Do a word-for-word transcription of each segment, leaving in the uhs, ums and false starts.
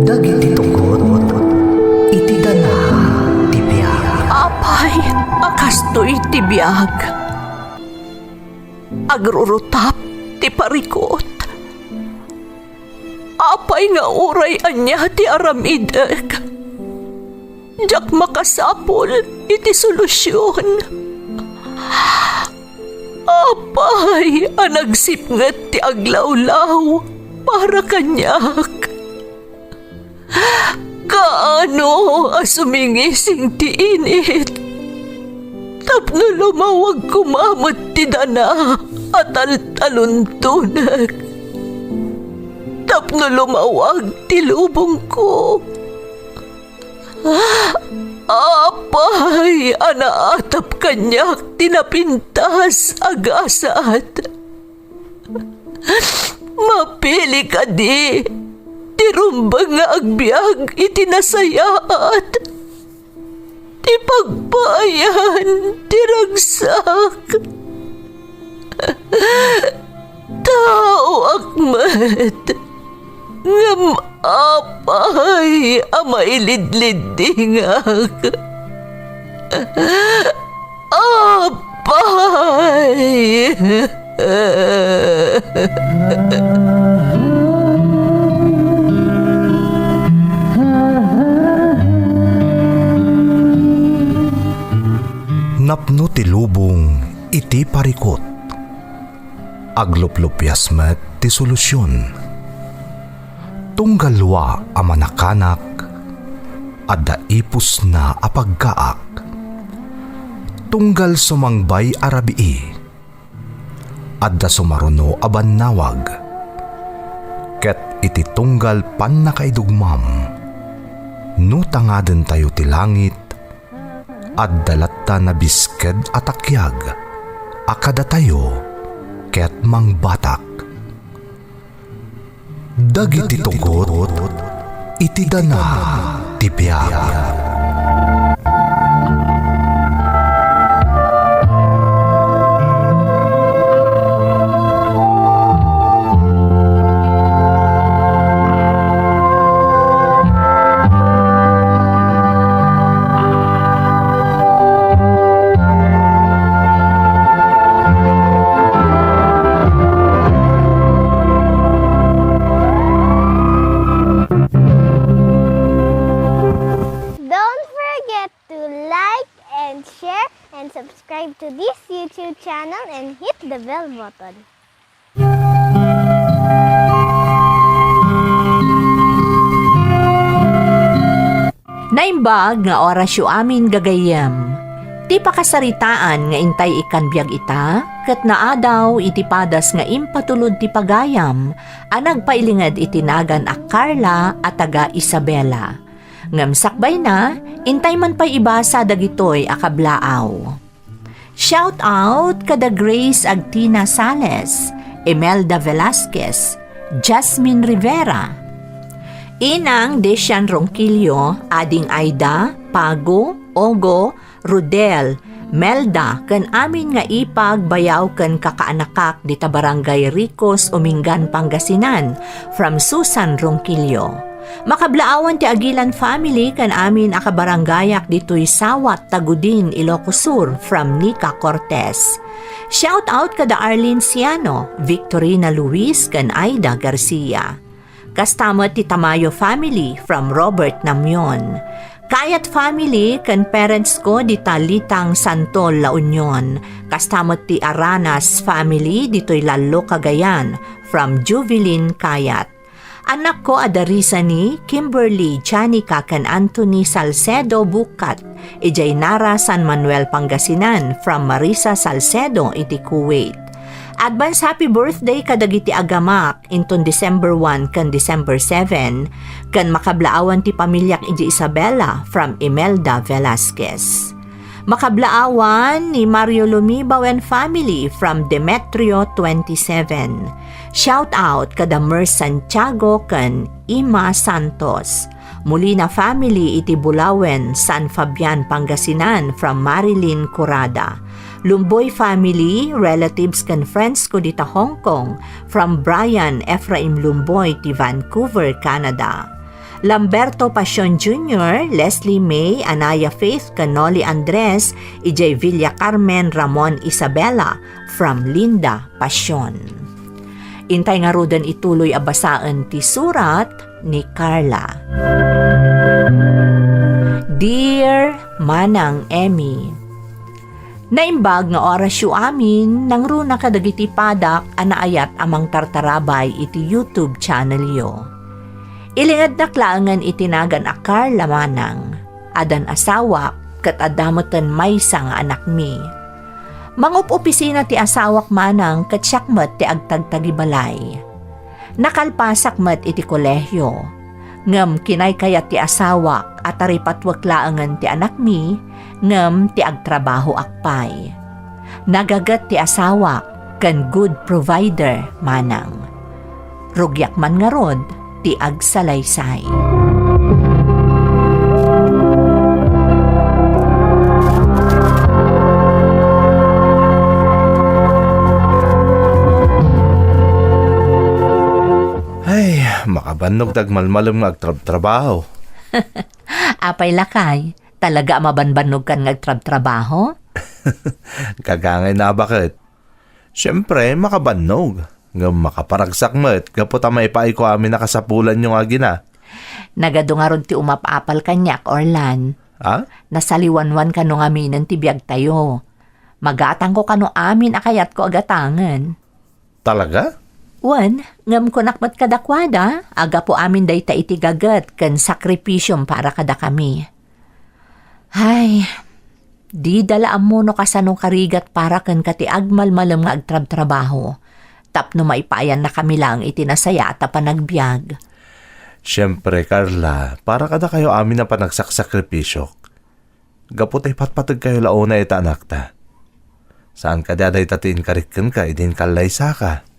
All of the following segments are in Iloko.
Dagiti tugot iti danag ti biag. Apay a kastoy ti biag? Agrurutap ti parikut. Apay nga uray ania ti aramidek, diak makasapul iti solusion. Apay a nagsipnget ti aglawlaw para kaniak. Kaano a sumingising ti init tapno lumawag koma met ti dana a taltaluntonek, tapno lumawag ti lubongko. Apay a naatap kaniak ti napintas a gasat. Mapili kadi ti rumbeng nga agbiag iti nasayaat, ti pagpaayan ti ragsak. Taoak met, ngem apay a mailidliddingak? Apay! Napno ti lubong iti parikut. Agluplupias met ti solusion. Tunggal lua a manakanak, adda ipusna a pagkaak. Tunggal sumangbay a rabii, adda sumaruno a bannawag. Ket iti tunggal pannakaidugmam, no tangadentayo ti langit, adda latta nabisked a takiag a kadatayo ket mangbatak. Dagiti tugot iti danag ti biag. Don't forget to like and share and subscribe to this YouTube channel and hit the bell button. Naimbag nga orasyo amin, gagayyem. Ti pakasaritaan nga intay ikkan biag ita, ket naadaw iti padas nga impatulod ti pagayam a nagpailinged iti nagan a Carla a taga Isabela. Ngem sakbayna, intay man pay ibasa dagitoy a kablaaw. Shout out kada Grace Agtina Sales, Imelda Velasquez, Jasmine Rivera, Inang Desian Ronquillo, Ading Aida, Pago, Ogo, Rudel, Melda, ken amin nga ipag, bayaw, ken kakaanakak dita Barangay Ricos, Umingan, Pangasinan, from Susan Ronquillo. Makablaawan ti Aguilan family ken amin a kabarangayak ditoy Sawat, Tagudin, Ilocos Sur, from Nika Cortez. Shout out kada Arlene Siano, Victorina Luis, ken Aida Garcia. Kasta met ti Tamayo family from Robert Namion. Kayat family ken parents ko dita Litang, Santol, La Union. Kasta met ti Aranas family ditoy Lallo, Cagayan from Juvelin Kayat. Anakko a darisani, Kimberly, Janica, ken Anthony Salcedo Bukat, idiay Nara, San Manuel, Pangasinan, from Marisa Salcedo iti Kuwait. Advance happy birthday kadagiti agamak inton December one ken December seven, ken makablaawan ti pamiliak idi Isabela from Imelda Velasquez. Makablaawan ni Mario Lumiba wen family from Demetrio twenty-seven. Shout out kada Mer Santiago ken Ima Santos. Molina family iti Bulawen, San Fabian, Pangasinan, from Marilyn Curada. Lumboy family, relatives ken friends ko dita Hong Kong, from Brian Ephraim Lumboy ti Vancouver, Canada. Lamberto Pasion Junior, Leslie May, Anaya Faith, ken Noli Andres, idiay Villa Carmen, Ramon Isabela, from Linda Pasion. Intay ngaruden ituloy a basaen ti surat ni Carla. Dear Manang Emmy, naimbag nga orasyo amin nangruna kadagiti padak a naayat a mangtartarabay iti YouTube channelyo. Ilingednak laengen iti nagan a Carla Manang, addan asawak, ket adda meten maysa nga anakmi. Mangup-opisina ti asawak manang ket siak met ti agtagtagibalay. Nakalpasak met iti kolehio, ngem kinaykayat ti asawak a taripatwek laengen ti anakmi ngem ti agtrabahoak pay. Nagaget ti asawak ken good provider manang. Rugiak man ngarud ti agsalaysay. Ay, makabannog ti agmalmalem nga agtrabtrabaho. Apay lakay, talaga a mabanbannogkan nga agtrabtrabaho? Gagangay na a baket. Siempre, makabannog. Ngem makaparagsak met gapu ta maipaayko amin a kasapulanyo nga agina. Nagadu ngarud ti umap-apal kaniak, Orlan. Ha? Nasaliwanwan kano ngaminen ti biagtayo. Magatangko kano amin a kayatko a gatangen. Talaga? Wen, ngem kunak met kadakuada, a gapu amin dayta iti gaget ken sakripisiom para kadakami. Hay, dida la ammo no kasano karigat para kenka ti agmalmalem nga agtrabtrabaho, tapno maipaayanna kami laeng iti nasayaat a panagbiag. Siempre, Carla, para kadakayo amin a panagsaksakripisio. Gapu ta ipatpategkayo la unay ita anakta. Saan kadi a dayta ti inkarik kenka idi inkallaysaka?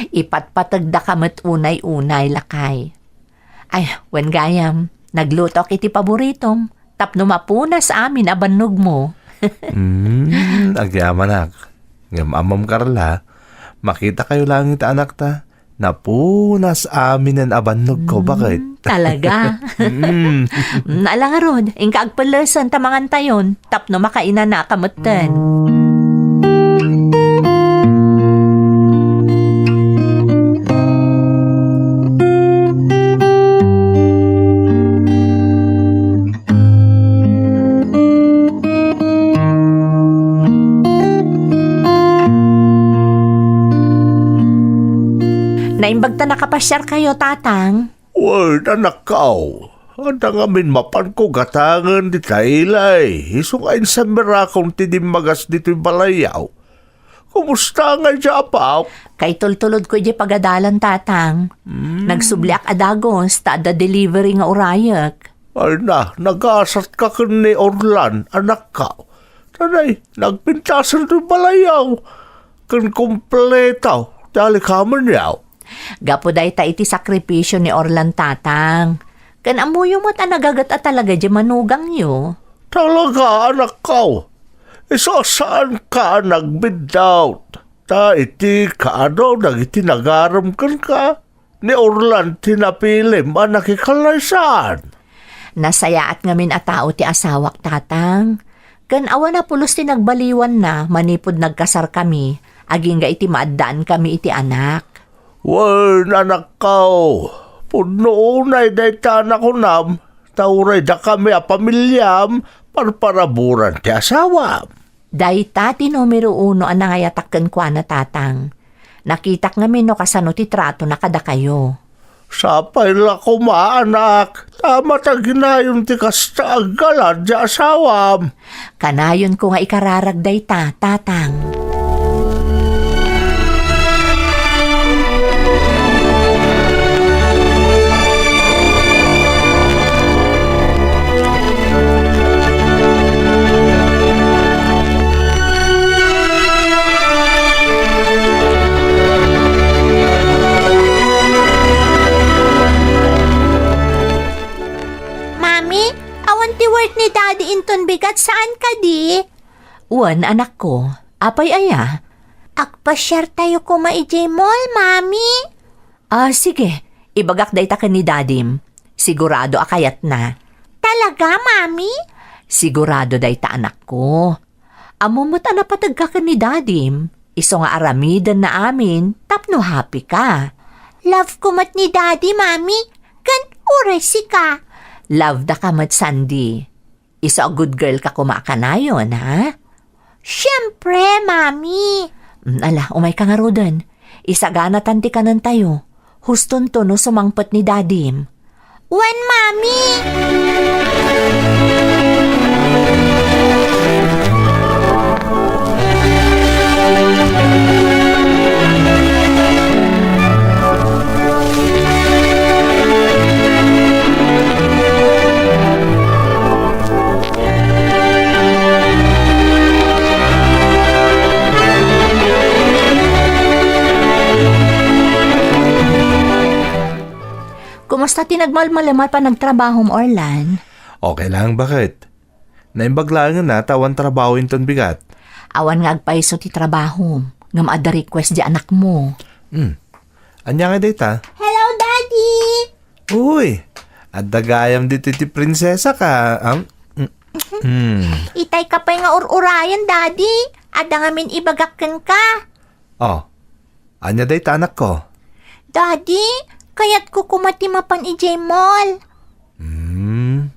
Ipatpategdaka met unay-unay, lakay. Ay, wen gayam, naglutoak iti paboritom, tapno mapunas amin a bannogmo. Hmm, agyamanak. Ngem ammom, Carla, makitakayo laeng ita anakta, napunas aminen a bannogko, baket. Hmm, talaga? Mm. Mm, ala ngarud, inka agpellesen ta mangantayon, tapno makainanaka metten. Naimbag ta nakapasiarkayo, Tatang. Wen, anakko. Adda ngamin mapanko gatangen dita ilay, isu nga insammirakon ti dimmagas ditoy balayyo. Kumusta ngay diay apak? Kaitultulodko idiay pagadalan, Tatang. Hmm. Nagsubliak a dagus, ta adda delivery nga urayek. Ay na, nagasatka ken ni Orlan, anakko. Tanay, nagpintasen ti balayyo. Ken kompleto ti alikamenyo. Gapu dayta iti sakripisio ni Orlan, Tatang. Ken ammoyo met a nagaget a talaga diay manugangyo. Talaga, anakko. Isu a saanka a nagbiddut. Ta iti kaadu dagiti nagarem kenka, ni Orlan ti napilim a nakikallaysaan. Nasayaat ngamin a tao ti asawak, Tatang. Ken awan a pulos ti nagbaliwanna manipud nagkasarkami, agingga iti maaddaankami iti anak. Wen, anakko, pudno unay dayta a nakunam, ta uray dakami a pamiliam, parparaburan ti asawam. Dayta ti numero uno a nangayatak kenkuana, Tatang. Nakitak ngamin no kasano ti tratona kadakayo. Sapay la koma, anak, ta mataginayon ti kasta aggalad ti asawam. Kanayonko nga ikararag dayta, Tatang. Mami, awan ti work ni Daddy inton bigat, saan kadi? Wen, anakko. Apay aya? Agpasiartayo koma idiay mall, Mami. Ah, sige. Ibagak dayta ken ni Dadim. Sigurado a kayatna. Talaga, Mami? Sigurado dayta, anakko. Ammom met a napategka ken ni Dadim, isu nga aramidenna amin tapno happy ka. Love ko met ni Daddy, Mami, ken uray sika. Love da ka met, Sandy. Isu a good girl ka koma a kanayon, ha? Siempre, Mami. Mm, ala, umay ka ngaruden. Isaganatan ti kanentayo. Hustonto no sumangpet ni Dadim. Wen, Mami! Kumusta ti nagmalmalem a panagtrabahom, Orlan? Okay lang, baket. Naimbag laengen a ta awan trabaho inton bigat. Awan nga agpayso ti trabahom, ngem adda request di anakmo. Hmm. Ania nga dayta? Hello, Daddy! Uy, adda gayam ditoy ti prinsesa ka. Am-, mm, mm. Itay ka pay nga ur-urayan, Daddy. Adda ngamin ibagak kenka. Oh, ania dayta, anakko? Daddy, kayatko koma ti mapan idiay mall. Hmm,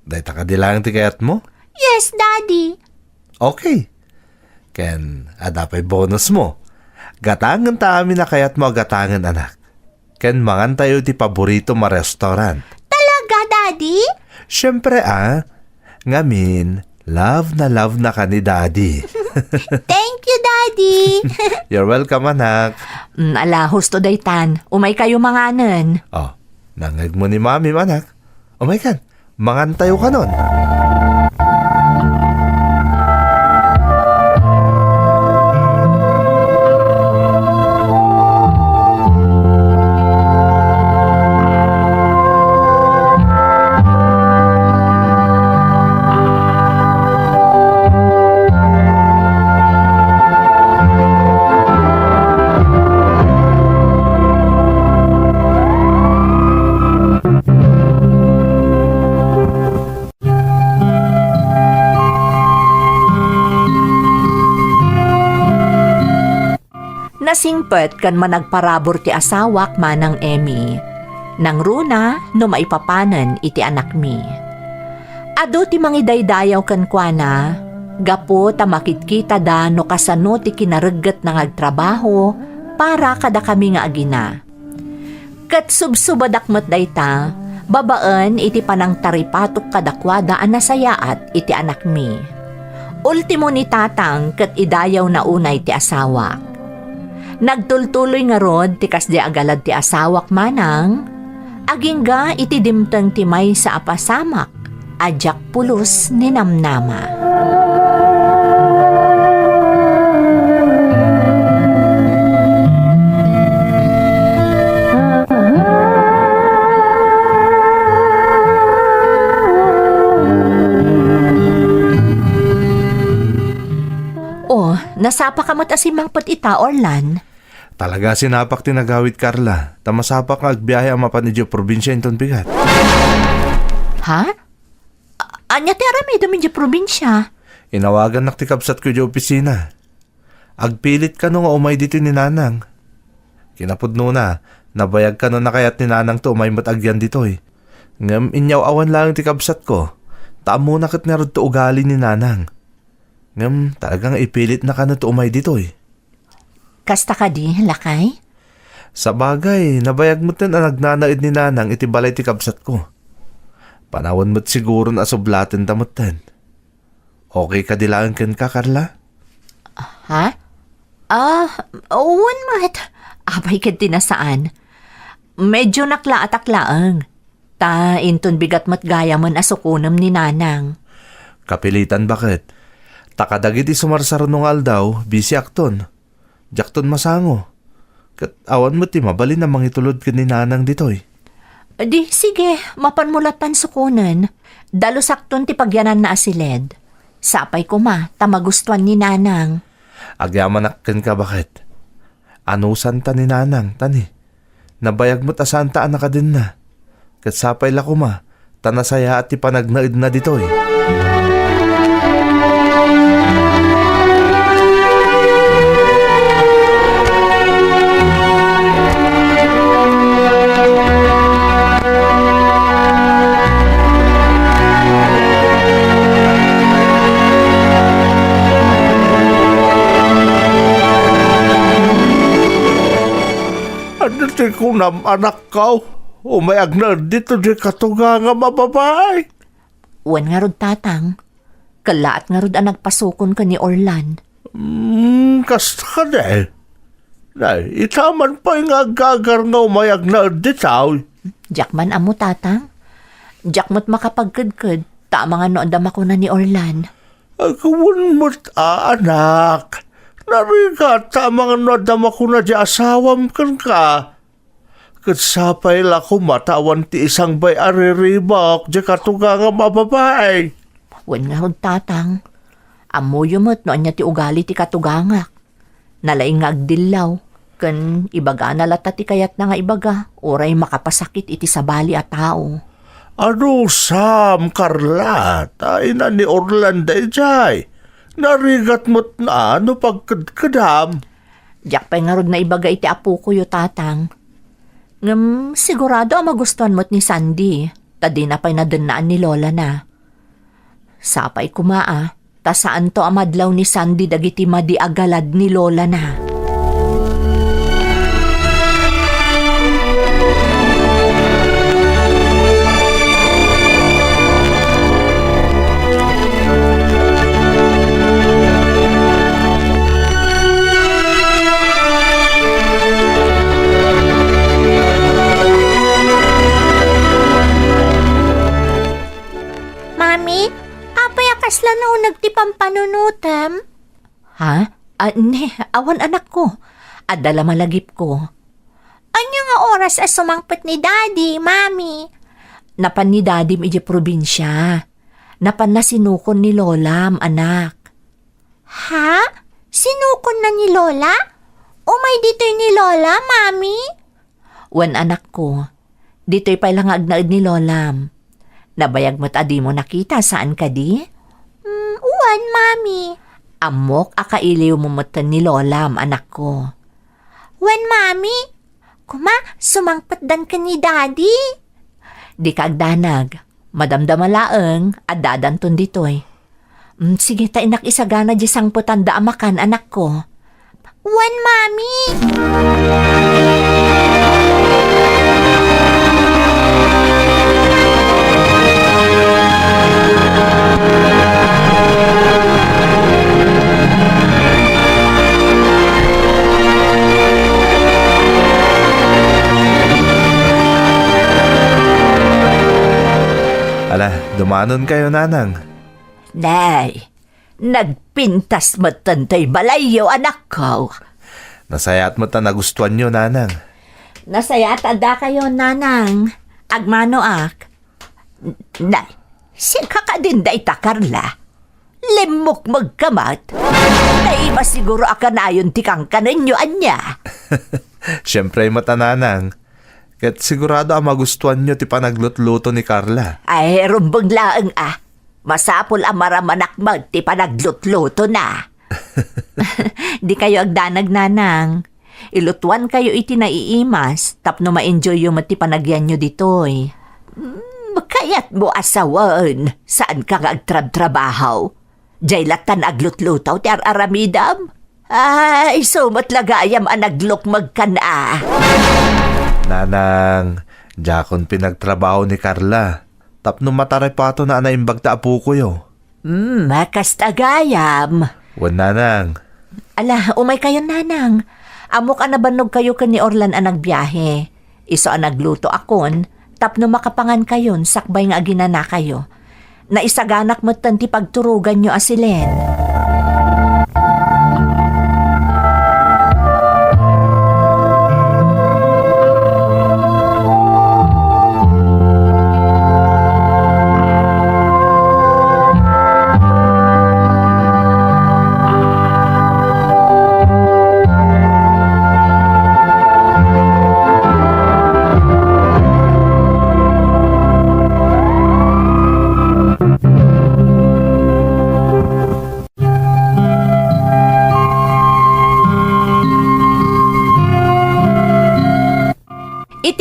dayta kadi laeng ti kayatmo? Yes, Daddy. Okay. Ken adda pay bonus mo. Gatangen ta amin a kayat mo a gatangen, anak. Ken mangan tayo ti paborito mo a restaurant. Talaga, Daddy? Siyempre, ah. Ngamin, love na love na ka ni Daddy. Thank you, Daddy. You're welcome, anak. Mm, ala, husto daytan. Umay kayo manganen. Oh, nangeg mo ni Mami, anak. Umay kan. Mangan tayo kanon. Nasingpet ken managparabur ti asawak, Manang Emmy. Nangruna no maipapanen iti anakmi. Adu ti mangidaydayaw kenkuana, gapu ta makitkitada no kasano ti kinareggetna nga agtrabaho para kadakami nga agina. Ket subsubadak met dayta, babaen iti panangtaripatok kadakuada a nasayaat iti anakmi. Ultimo ni Tatang ket idayawna unay ti asawak. Nagtultuloy ngarud ti kasdi agalad ti asawak, Manang, agingga iti dimteng ti maysa a pasamak a diak pulos ninamnama. Oh, nasapa ka met a simmangpet ita, Orlan? Talaga, sinapak ti nagawid, Carla. Ta masapak nga agbiahe a mapan idiay probinsia inton bigat. Ha? A-, ania ti aramidem idiay probinsia? Inawagannak ti kabsatko idiay opisina. Agpilit kano nga umay ditoy ni Nanang. Kinapudnona, nabayag kano a kayat ni Nanang ti umay met agyan ditoy. Ngem inyaw-awan laeng ti kabsatko, ta ammona ket ngarud ti ugali ni Nanang. Ngem talaga nga ipilitna kano ti umay ditoy. Kasta kadi, lakay? Sabagay, nabayag metten a nagnanaed ni Nanang iti balay ti kabsatko. Panawen met siguron a sublatenta metten. Okay kadi laeng kenka, Carla? Ha? Ah, wen met. Apay ket ti nasaan. Medyo naklaatak laeng. Ta inton bigat met gayamen a sukonem ni Nanang. Kapilitan, baket. Ta kadagiti sumarsarno nga aldaw, bisiakton. Diakton masango. Ket awan met ti mabalin a mangitulod ken ni Nanang ditoy. Di, sige, mapanmo lattan sukonen. Dalusakton ti pagyananna a siled. Sapay koma, ta magustuan ni Nanang. Agyamanak kenka, baket. Anusanta ni Nanang, tani. Nabayag met a saanta a nakadenna. Ket sapay la koma, ta nasayaat ti panagnaedna ditoy. Ania ti kunam, anakko? Umay agnaed ditoy diay katugangam a babai? Wen ngarud, Tatang. Kellaat ngarud a nagpasukon ken ni Orlan. Hmm, kasta kadi. Nay, ita man pay nga aggagar nga umay agnaed ditoy. Diak man ammo, Tatang. Diak met makapagkedked, ta amangan no adda makuna ni Orlan. Agwan met a, anak. Narigat, ta amangan no adda makuna diay asawam kenka. Ket sapay la koma ta awan ti isangbay a riribuk diay katugangam a babai. Wen ngarud, Tatang. Ammoyo met no ania ti ugali ti katugangak. Nalaing nga agdillaw, ken ibagana latta ti kayatna nga ibaga, uray makapasakit iti sabali a tao. Adusam, Carla, ta ina ni Orlan daydiay. Narigat met a no pagkedkedam. Diak pay ngarud naibaga iti apokoyo, Tatang. Ngem sigurado a magustuan met ni Sandy, ta dina pay nadennaan ni lolana. Sapay koma a, ta saanto a madlaw ni Sandy dagiti madi a galad ni lolana. Mami, apay a kasla nauneg ti pampanunotem? Ha? Ah, ne, awan, anakko. Adda la malagipko. Ania nga oras a sumangpet ni Daddy, Mami? Napan ni Dadim idiay probinsia. Napanna sinukon ni Lolam, anak. Ha? Sinukonna ni Lola? Umay ditoy ni Lola, Mami? Wen, anakko. Ditoy pay la nga agnaed ni Lolam. Nabayag met a dimo nakita, saan kadi? Mm, wen, Mami. Ammok a kailiwmo metten ni Lolam, anakko. Wen, Mami. Kuma, sumangpetdan ken ni Daddy. Dika agdanag. Madamdama laeng, addadanton ditoy. Mm, sige, ta innak isagana diay sangpetanda a makan, anakko. Wen, Mami! Ala, dumanonkayo, Nanang. Nay, nagpintas metten toy balayyo, anakko. Nasayaat met a nagustuanyo, Nanang. Nasayaat a dakayo, Nanang. Agmanoak. Nay, sika kadin dayta, Carla. Limmukmegka met. Naiba siguro a kanayon ti kankanenyo, ania? Siempre met a, Nanang. Ket sigurado a magustuanyo ti panaglutluto ni Carla. Ay, rumbeng laeng a. Masapul a maramanak met ti panaglutlutona. Dikayo agdanag, Nanang. Ilutuankayo iti naiimas tapno ma-enjoyyo met ti panagyanyo ditoy. Mm, kayatmo a sawen, saanka nga agtrabtrabaho? Diay lattan aglutluto ti ar-aramidem? Ay, isu met la gayam a naglukmegkan a. Nanang, diakon pinagtrabaho ni Carla. Tapno mataripatona a naimbag ta apokoyo. Hmm, kasta gayam. Wen, Nanang. Ala, umaykayon, Nanang. Ammok a nabannogkayo ken ni Orlan a nagbiahe. Isu a naglutoakon, tapno makapangankayon sakbay nga aginanakayo. Naisaganak metten ti pagturoganyo a silen.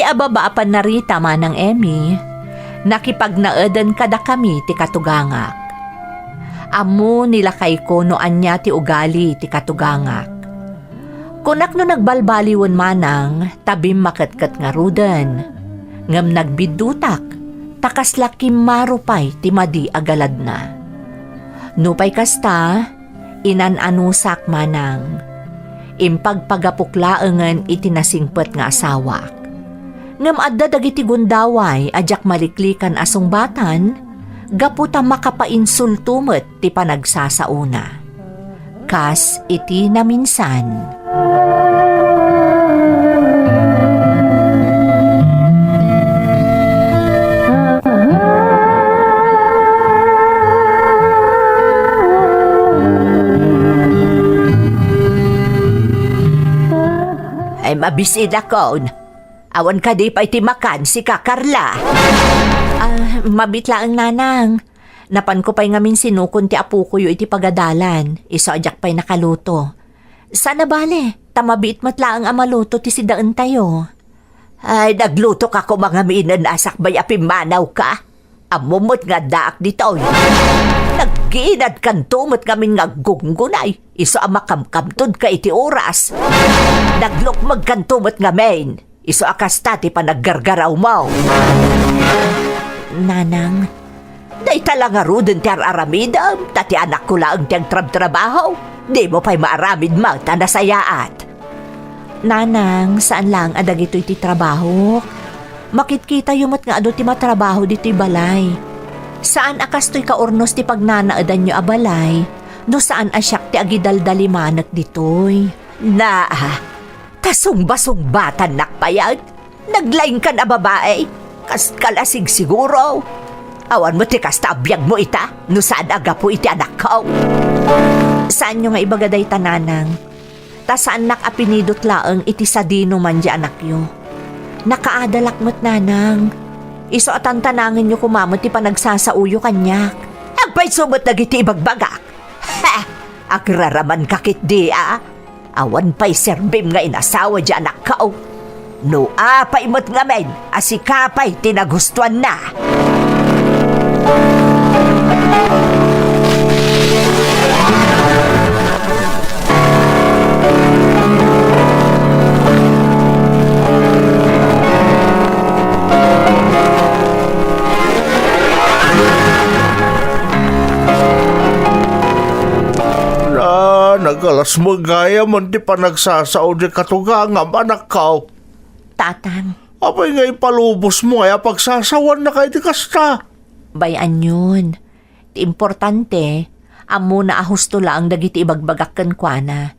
Ababa a pannarita, Manang Emmy, nakipagnaeden kadakami ti katugangak. Ammo ni lakayko no ania ti ugali ti katugangak. Kunak no nagbalbaliwen manang ta bimmaketket ngaruden. Ngem nagbiddutak, ta kasla kimmaro pay ti madi a galadna. Nupay kasta, inan-anusak manang. Impagpagapok laengen iti nasingpet nga asawak. Ngem adda dagiti gundaway a diak maliklikan a sungbatan, gapu ta makapainsulto met ti panagsasaona. Kas iti naminsan. Ay, mabisinakon. Awan kadi pay ti makan, sika, Carla? Ah, mabiit laeng, Nanang. Napanko pay ngamin sinukon ti apokoyo iti pagadalan, isu a diak pay nakaluto. Saan a bale, ta mabiit met laeng a maluto ti sidaentayo. Ay, naglutoka koma ngaminen a sakbay a pimmanawka. Ammom met nga addaak ditoy. Nagginadkanto met ngamin nga aggunggunay, isu a makamkamtodka iti oras. Naglukmegkanto met ngamin, isu a kasta ti panaggargarawmo. Nanang. Dayta la ngaruden ti ar-aramidem, ta ti anakko laeng ti agtrabtrabaho. Dimo pay maaramid met a nasayaat. Nanang, saan laeng a dagitoy ti trabahok. Makitkitayo met nga adu ti matrabaho ditoy balay. Saan a kastoy kaurnos ti pagnanaedanyo a balay, no saan a siak ti agidaldalimanek ditoy. Naa, ta sungbasungbatannak payen. Naglaingkan a babai, kas kalasig siguro. Awan met ti kasta a biagmo ita, no saan a gapu iti anakko. Saanyo nga ibaga dayta, Nanang. Ta saannak a pinidot laeng iti sadinoman ti anakyo. Nakaadalak met, Nanang. Isu a tantanangenyo koma met ti panagsasaoyo kaniak. Agpayso met dagiti ibagbagak. Ha! Agraramanka ketdi a? Awan pay serbim nga inasawa ti anakko. No apay met ngamin a sika pay ti nagustuanna. Na, nagalas met gayam ti panagsasao ti katugangam, anakko. Tatang. Apay nga ipalubosmo nga apagsasawaannaka iti kasta? Bay-anyon. Ti importante, ammona a husto laeng dagiti ibagbagak kenkuana.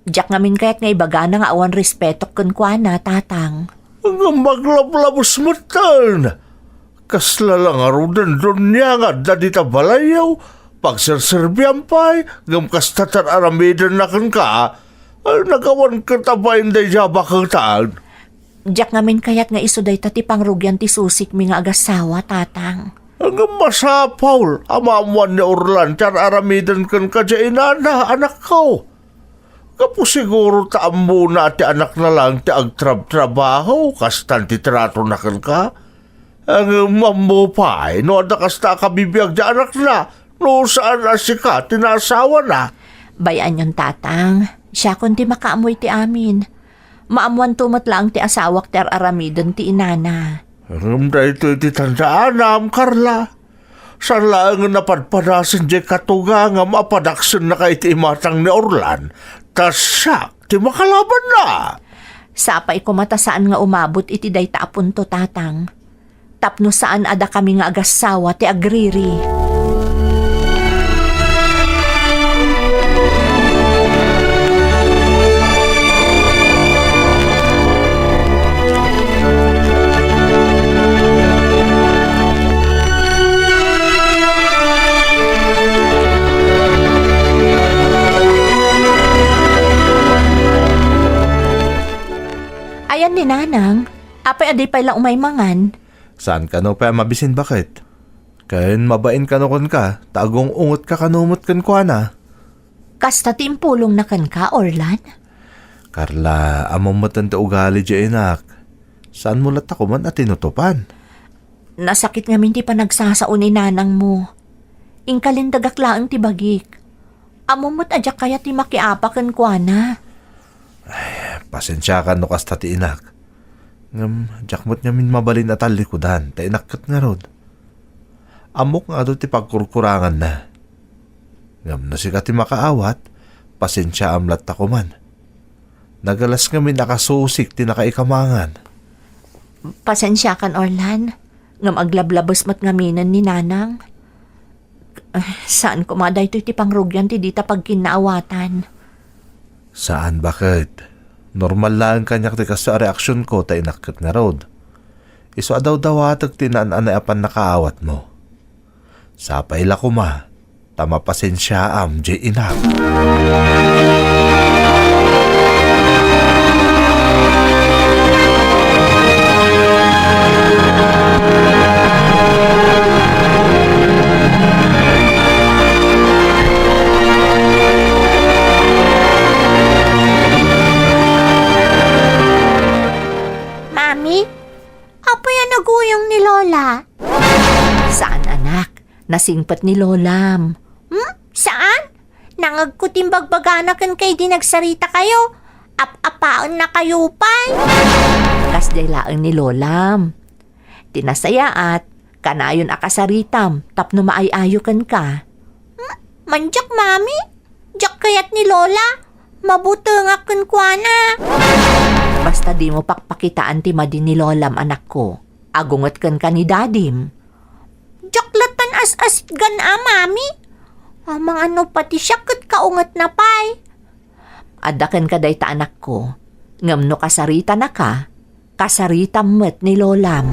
Diak ngamin kayat nga ibagana nga awan respetok kenkuana, Tatang. Ngem aglablabes metten. Kasla la ngaruden, Doña, nga adda dita balayyo, pagserserbiam pay, ngem kasta ti ar-aramidenna kenka, ay, nagawan ket a bain daydiay a baketan. Diak ngamin kayat nga isu dayta ti pangrugian ti susikmi nga agassawa, Tatang. Ngem masapul a maammoan ni Orlan ti ar-aramiden kenka diay inana, anakko. Gapu siguro ta ammona a ti anakna laeng ti agtrabtrabaho, kastan ti tratona kenka. Ngem ammo pay no adda kasta a kabibiag ti anakna, no saan a sika ti naasawana. Bay-anyon, Tatang. Siakon ti makaammo iti amin. Maammoanto met laeng ti asawak ti ar-aramiden ti inana. Ngem daytoy ti tandaanam, Carla. Saan laengen a padpadasen diay katugangam a padaksennaka iti imatang ni Orlan, ta siak ti makalabanna. Sapay koma ta saan nga umabot iti dayta a punto, Tatang. Tapno saan a dakami nga agassawa ti agriri. Ayan ni Nanang, apay a di pay la umay mangan? Saan kano pay a mabisin, baket? Ken mabain kano kenka, ta agung-ungetka kano met kenkuana. Kasta ti impulongna kenka, Orlan? Carla, ammom metten ti ugali diay inak. Saanmo latta koman a tinutopan? Nasakit ngamin ti panagsasao ni nanangmo. Inkalindagak laeng ti bagik. Ammom met a diak kayat ti makiapa kenkuana. Ay, pasensiakan no kasta ti inak. Ngem diak met ngamin mabalin a tallikudan, ta inak ket ngarud. Ammok nga adu ti pagkurkuranganna. Ngem no sika ti makaawat, pasensiaam latta koman. Nagalas ngamin a kasusik ti nakaikamangan. Pasensiakan, Orlan, ngem aglablabes met ngaminen ni Nanang. Ah, saan koma daytoy ti pangrugian ti dita pagkinnaawatan. Saan, baket. Normal laeng kaniak ti kastoy a reaksionko ta inak ket ngarud. Isu a dawdawatek ti naan-anay a pannakaawatmo. Sapay la koma, ta mapasensiaam diay inak. Mami, apay a naguyong ni Lola? Saan, anak. Nasingpet ni Lolam. Hmm? Saan? Nangegko ti imbagbagana kenka idi nagsarita kayo. Ap-apaen na kayo pay. Kasdiay laeng ni Lolam. Ti nasayaat, kanayon a kasaritam tapno maay-ayo kenka. Hmm? Mandiak, Mami? Diak kayat ni Lola. Mabutengak kenkuana. Basta dimo pakpakitaan ti madi ni Lolam, anakko. Agunget kenka ni Dadim. Diak lattan as-asitgan a, Mami. Amangan no pati siak ket kaungetna pay. Adda kenka dayta, anakko. Ngem no kasaritanaka, kasaritam met ni Lolam.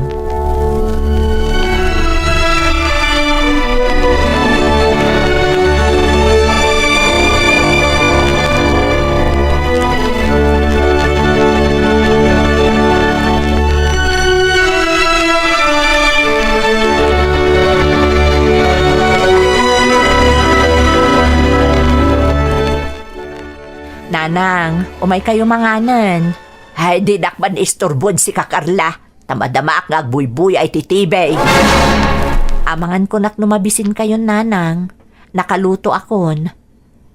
Nanang, umay kayo manganen. Ay, dinak man isturbon sika, Carla. Ta madamaak nga agbuybuya iti T V. Amangan kunak no mabisin kayon, Nanang. Nakaluto akon.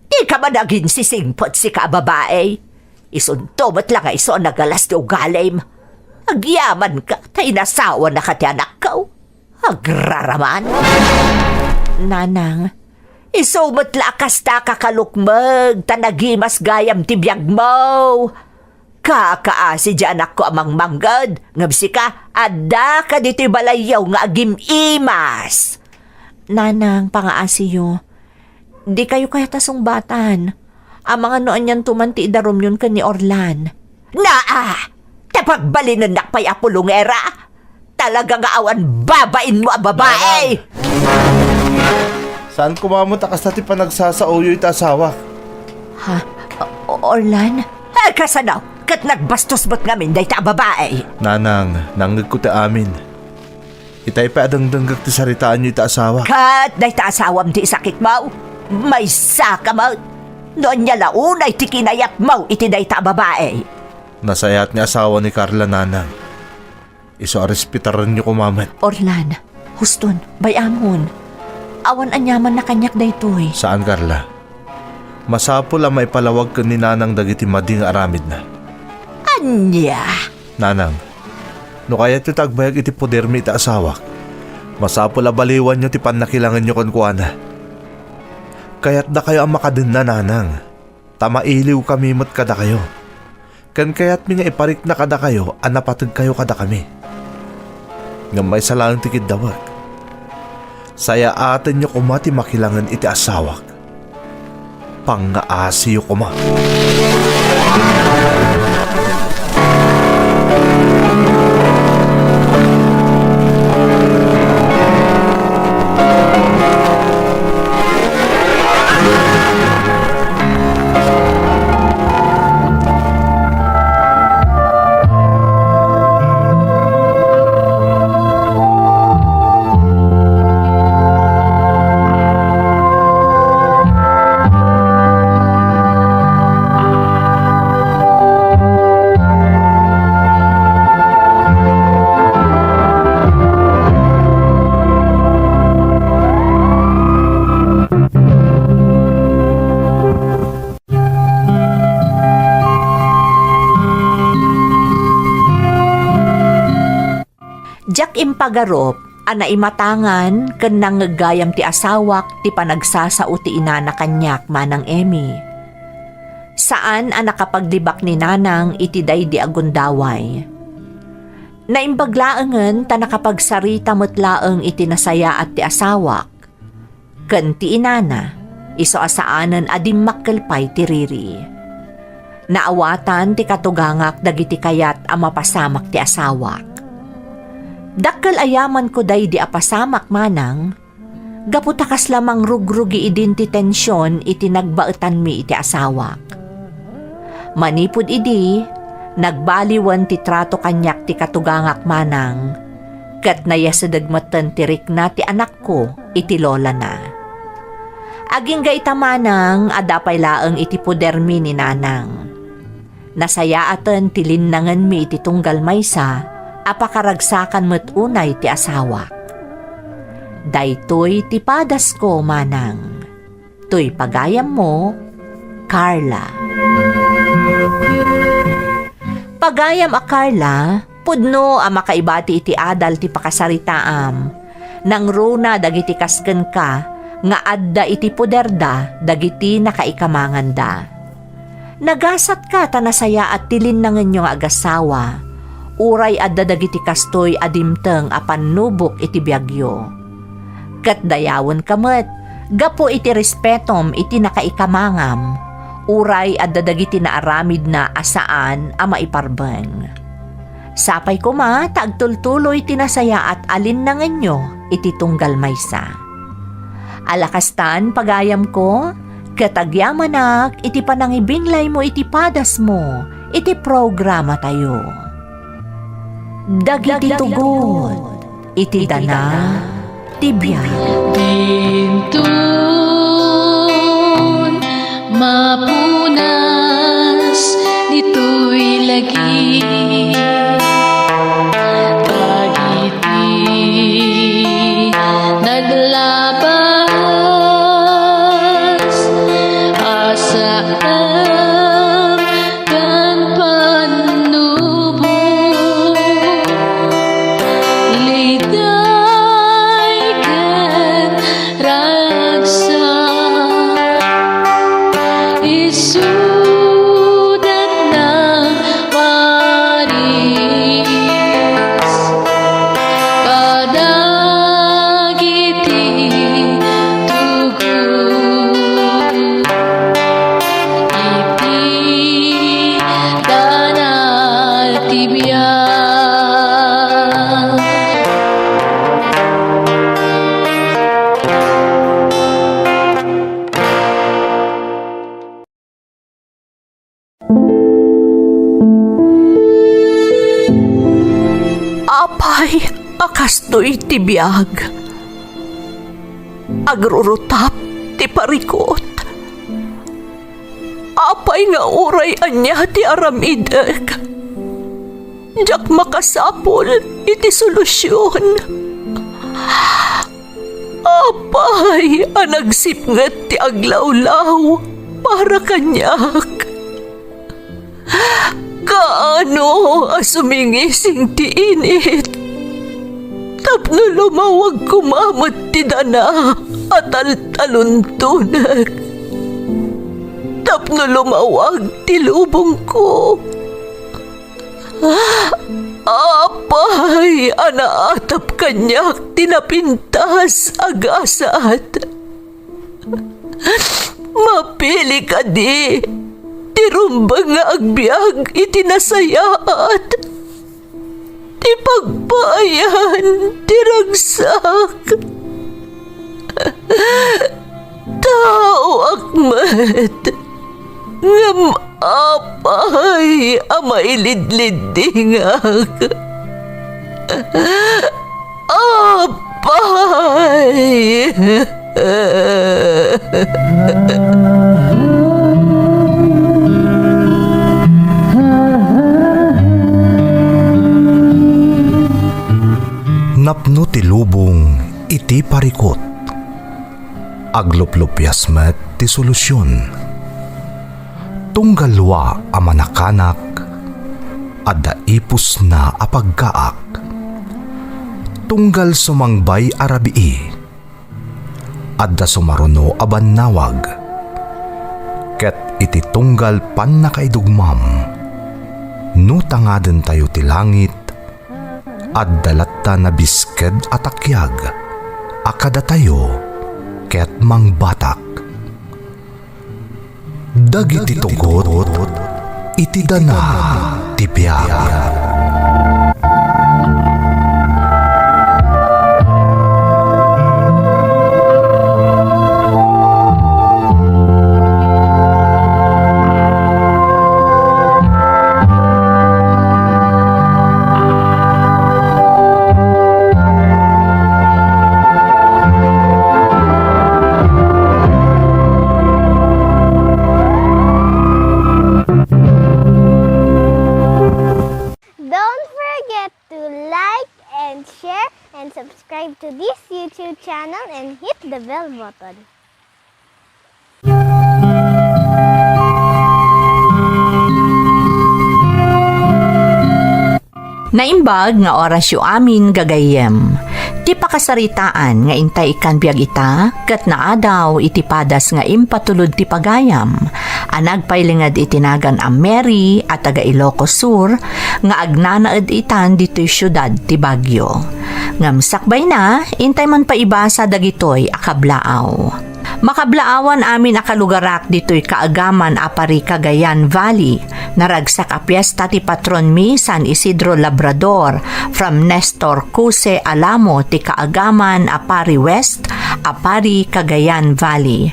Dika man aginsisingpet sika a babai. Isunto met la nga isu a nagalas ti ugalim. Agyamanka ta inasawanaka ti anakko. Agraraman. Nanang, isu met la a kasta kakalukmeg ta nagimas gayam ti biagmo. Kakaasi di anakko a mangmangged, ngem sika, addaka ditoy balayyo nga agim-imas. Nanang, pangaasiyo. Dikayo kayat a sungbatan. Amangan no anianto man ti idarumyon ken ni Orlan. Naa! Ta pagbalinennak pay a pulongera! Talaga nga awan babainmo a babae! Saan koma met a kasta ti panagsasaoyo iti asawak? Ha? O-, Orlan? Ay, kasano? Ket nagbastos met ngamin dayta a babae? Nanang, nangngegko ti amin. Itay pay a dengdenggek ti saritaanyo iti asawak. Ket dayta asawam ti isakitmo? Maysaka met! No ania la unay ti kinayatmo iti dayta a babae? Nasayaat nga asawa ni Carla, Nanang. Isu a respetarenyo koma met. Orlan, huston, bay-amon. Awan aniamanna kaniak daytoy. Saan, Carla. Masapul a maipalawag ken ni Nanang dagiti madi nga aramidna. Ania? Nanang, no kayatyo ti agbayag iti podermi iti asawak, masapul a baliwanyo ti pannakilangenyo kenkuana. Kayatdakayo a makadenna, Nanang. Ta mailiwkami met kadakayo. Ken kayatmi nga iparikna kadakayo a napategkayo kadakami. Ngem maysa laeng ti kiddawek. Sayaatenyo koma ti makilangen iti asawak. Pangngaasiyo koma. Impagarup a naimatangan ken nangngeg gayam ti asawak ti panagsasao ti inana kaniak, Manang Emmy. Saan a nakapaglibak ni Nanang iti daydi a gundaway. Naimbag laengen ta nakapagsarita met laeng iti nasayaat ti asawak ken ti inana, isu a saanen a dimmakkel pay ti riri. Naawatan ti katugangak dagiti kayat a mapasamak ti asawak. Dakkel a yamanko daydi a pasamak, Manang, gapu ta kasla mangrugrugi idin ti tension iti nagbaetanmi iti asawak. Manipud idi, nagbaliwen ti trato kaniak ti katugangak, Manang, ket nayasedeg metten ti rikna ti anakko iti lolana. Agingga ita, Manang, adda pay laeng iti podermi ni Nanang. Nasayaaten ti linnangenmi iti tunggal maysa a pakaragsakan met unay ti asawak. Daytoy ti padasko, Manang. Toy pagayammo, Carla. Pagayam a Carla, pudno a makaibati iti adal ti pakasaritaam. Nangruna dagiti kas kenka nga adda iti poderda dagiti nakaikamanganda. Nagasatka ta nasayaat ti linnangenyo nga agasawa, uray adda dagiti kastoy a dimteng a pannubok iti biagyo. Ket dayawenka met gapu iti respetom iti nakaikamangam, uray adda dagiti naaramidna a saan a maiparbeng. Sapay koma ta agtultuloy ti nasayaat a linnangenyo iti tunggal maysa. Ala kastan, pagayamko, ket agyamanak iti panangibinglaymo iti padasmo iti programatayo. Dagiti tugot iti dana ti biag. Dinton mapunas ditoy lagi dagiti naglabas a saan ken pannubo, liday ken ragsak. Isuda nang paris kadagiti tugot iti dana ti biag. Apay a kastoy ti biag? Agrurutap ti parikut. Apay nga uray ania ti aramidek, diak makasapul iti solusion? Apay a nagsipnget ti aglawlaw para kaniak? Kaano a sumingising ti init tapno lumawag koma met ti dana a taltaluntonek, tapno lumawag ti lubongko? Apay a naatap kaniak ti napintas a gasat? Mapili kadi ti rumbeng nga agbiag iti nasayaat, ti pagpaayan ti ragsak. Taoak met, ngem apay a mailidliddingak? Apay! Napno ti lubong iti parikut. Agluplupias met ti solusion. Tunggal lua a manakanak, adda ipusna a pagkaak. Tunggal sumangbay a rabii, adda sumaruno a bannawag. Ket iti tunggal pannakaidugmam, no tangadentayo ti langit, adda latta nabisked a takiag a kadatayo ket mangbatak. Dagiti tugot iti dana ti biag. Don't forget to like and share and subscribe to this YouTube channel and hit the bell button. Naimbag nga orasyo amin, gagayyem. Ti pakasaritaan nga intay ikkan biag ita, ket naadaw iti padas nga impatulod ti pagayam, a nagpailinged iti nagan a Mary a taga Ilocos Sur, nga agnanaed itan ditoy siudad ti Baguio. Ngem sakbayna, intay man paibasa dagitoy a kablaaw. Makablaawan amin a kalugarak ditoy kaagaman a Pari, Cagayan Valley. Naragsak a piesta ti patronmi, San Isidro Labrador, from Nestor Cuse Alamo ti kaagaman a Pari West a Pari, Cagayan Valley.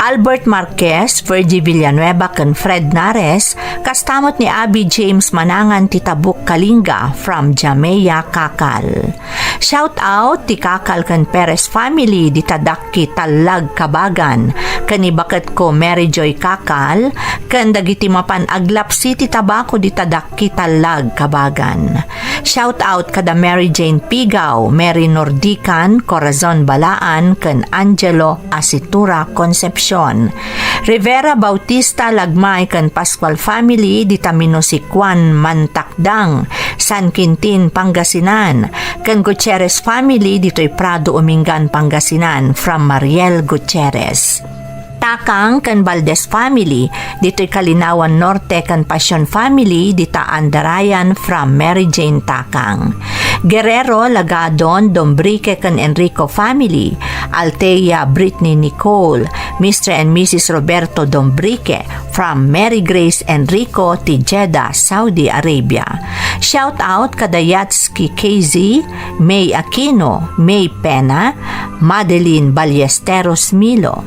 Albert Marquez, Virgie Villanueva ken Fred Nares, kasta met ni Abby James Manangan ti Tabuk, Kalinga, from Jamea, Kakal. Shout out ti Kakal ken Perez family dita Dakki, Tallag, Kabagan, ken ni baketko Mary Joy Kakal, ken dagiti mapan aglapsi ti tabako dita Dakki, Tallag, Kabagan. Shout out kada Mary Jane Pigaw, Mary Nordican, Corazon Balaan, ken Angelo Asitura Concepcion. Rivera Bautista Lagmay ken Pascual family dita Minusikuan, Mantak dang, San Quintin, Pangasinan, ken Gutierrez family ditoy Prado, Umingan, Pangasinan, from Mariel Gutierrez. Takang ken Valdez family ditoy Kalinawan Norte ken Pasion family dita Andarayan, from Mary Jane Takang. Guerrero, Lagadon, Dombrique ken Enrico family, Altea, Britney, Nicole, Mister and Missus Roberto Dombrique, from Mary Grace Enrico ti Jeddah, Saudi Arabia. Shout out kada Yatsky K Z, May Aquino, May Pena, Madeline Ballesteros Milo,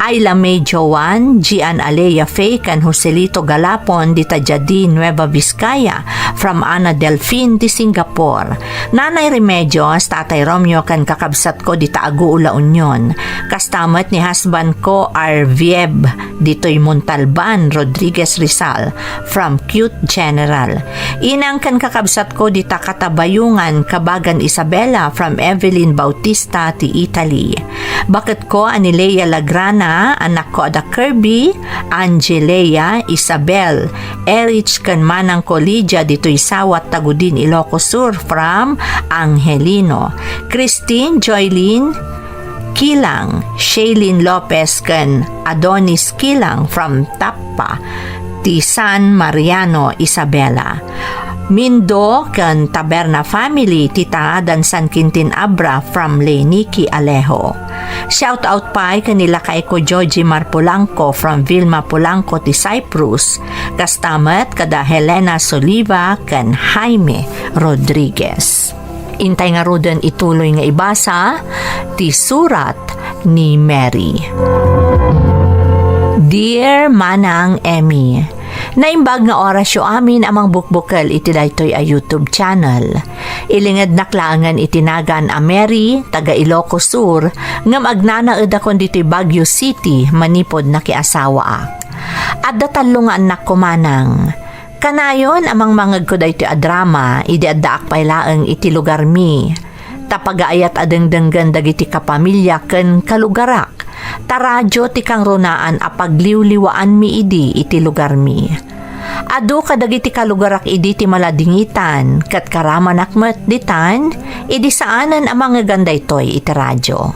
Ayla May Joan, Gian Alea Faye, ken Joselito Galapon dita Jadi, Nueva Vizcaya, from Ana Delfin ti Singapore. Nanay Remedios, Tatay Romeo, ken kakabsatko dita Aguo, La Union. Kasta met ni husbandko, Arvieb, ditoy Montalban, Rodriguez, Rizal, from Cute General. Inang ken kakabsatko dita Catabayungan, Kabagan, Isabela, from Evelyn Bautista ti Italy. Baketko a ni Lea Lagrana, anakko a da Kirby, Angie, Lea, Isabel, Erich ken manangko Lydia ditoy Sawat, Tagudin, Ilocos Sur, from Angelino. Christine, Joylene, Kilang, Shailene Lopez ken Adonis Kilang from Tappa ti San Mariano, Isabela. Mindo ken Taberna family ti tangadan San Quintin Abra from Leniki Alejo. Shout out pay ken ni lakayko Joji Marpolangco from Vilma Polangco ti Cyprus, kasta met kada Helena Soliva ken Jaime Rodriguez. Intay ngaruden ituloy nga ibasa ti surat ni Mary. Dear Manang Emmy, naimbag nga orasyo amin a mangbukbukel iti daytoy a YouTube channel. Ilingednak laengen iti nagan a Mary, taga Ilocos Sur, ngem agnanaedakon ditoy Baguio City manipud nakiasawaak. Adda tallo nga annakko, manang. Kanayon a mangmangegko daytoy a drama idi addaak pay laeng iti lugarmi. Ta pagaayat a dengdenggen dagiti kapamilya ken kalugarak, ta radio ti kangrunaan a pagliwliwaanmi idi iti lugarmi. Adu kadagiti kalugarak idi ti maladingitan, ket karamanak met ditan, idi saanen a mangngegan daytoy iti radio.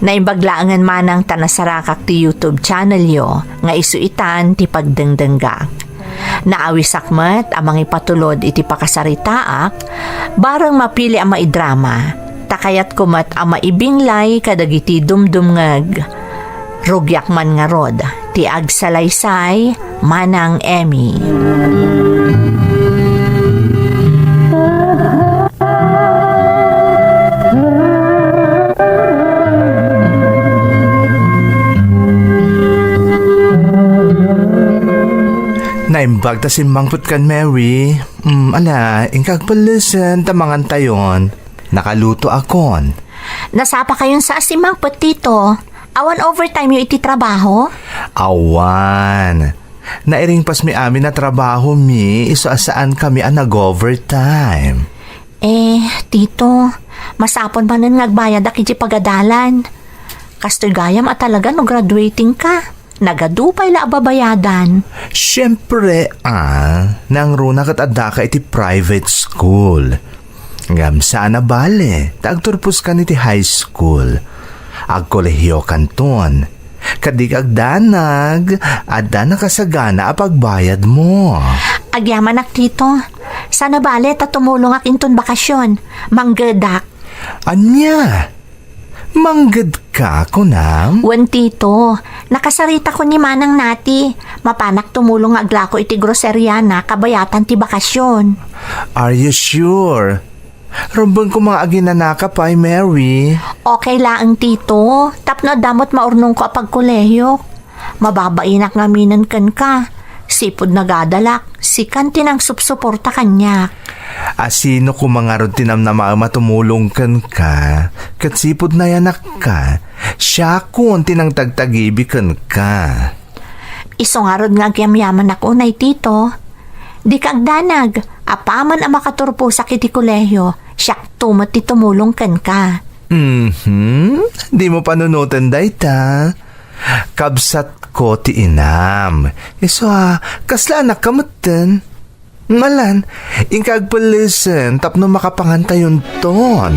Naimbag laengen manang ta nasarakak ti YouTube channelyo nga isu itan ti pagdengdenggak. Naawisak met a mangipatulod iti pakasaritaak, bareng mapili a maidrama, ta kayatko met a maibinglay kadagiti dumdumngeg. Rugiak man ngarud ti agsalaysay, Manang Emmy. Naimbag ta simmangpet kan Mary. Mm, ala, inka agpellesen ta mangantayon. Nakalutoakon. Nasapakayon sa a simmangpet, Tito. Awan overtime yo iti trabaho? Awan. Nairingpasmi amin a trabaho mi, isu a saan kami a nag-overtime. Eh, Tito, masapul manen nga agbayadak iti pagadalan. Kastoy gayam a talaga no graduating ka. Nagadu pay la a babayadan. Siempre, ah, nangruna ket addaka iti private school. Ngem saan a bale, ta agturpos kan iti high school. Agkolehio kanton. Ket di ka agdanag, adda nakasagana a pagbayadmo. Agyamanak, Tito. Saan a bale ta tumulongak inton bakasyon. Manggedak. Ania? Mangged ka, kunam? Wen, Tito. Nakasaritakon ni Manang Nati. Mapanak tumulong nga aglako iti groseria na kabayatan ti bakasyon. Are you sure? Rumbeng ko nga aginanaka pay, Mary. Okay laeng, Tito. Tapno adda met maurnongko a pagkolehio. Mababainak ngaminen kenka. Sipud nagadalak, sikan ti nangsupsuporta kaniak. A sino koma ngarud ti namnamaem a tumulong kenka, ket sipud nayanakka, siakon ti nangtagtagibi kenka. Isu ngarud nga agyamyamanak unay, Tito. Dika agdanag, apaman a makaturposak iti kolehio, siakto met ti tumulong kenka. Mhm. Dimo panunoten dayta. Kabsatko ti inam. Isu a, kasla anakka metten. Malan, inka agpellesen tapno makapangantayonton.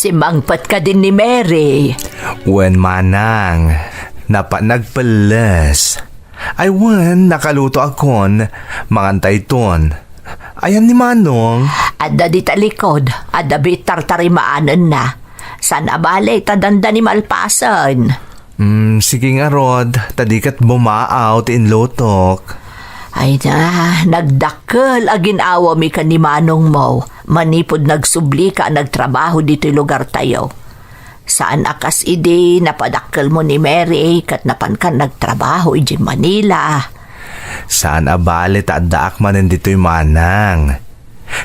Simmangpet kadin ni Mary. Wen, manang, napan nagpelles. Ay wen, nakalutoakon, mangantayton. Ayan ni Manong? Adda dita likod, adda biit tartarimaanenna. Saan a bale, ta dandani malpasen. Mm, sige ngarud, ta di ket bumaaw ti inlutok. Ay na, nagdakkel a gin-awami ken ni Manongmo, manipud nagsublika a nagtrabaho ditoy lugartayo. Saan a kas idi napadakkelmo ni Mary ket napankan nagtrabaho idiay Manila. Saan a bale ta addaak manen ditoy, manang.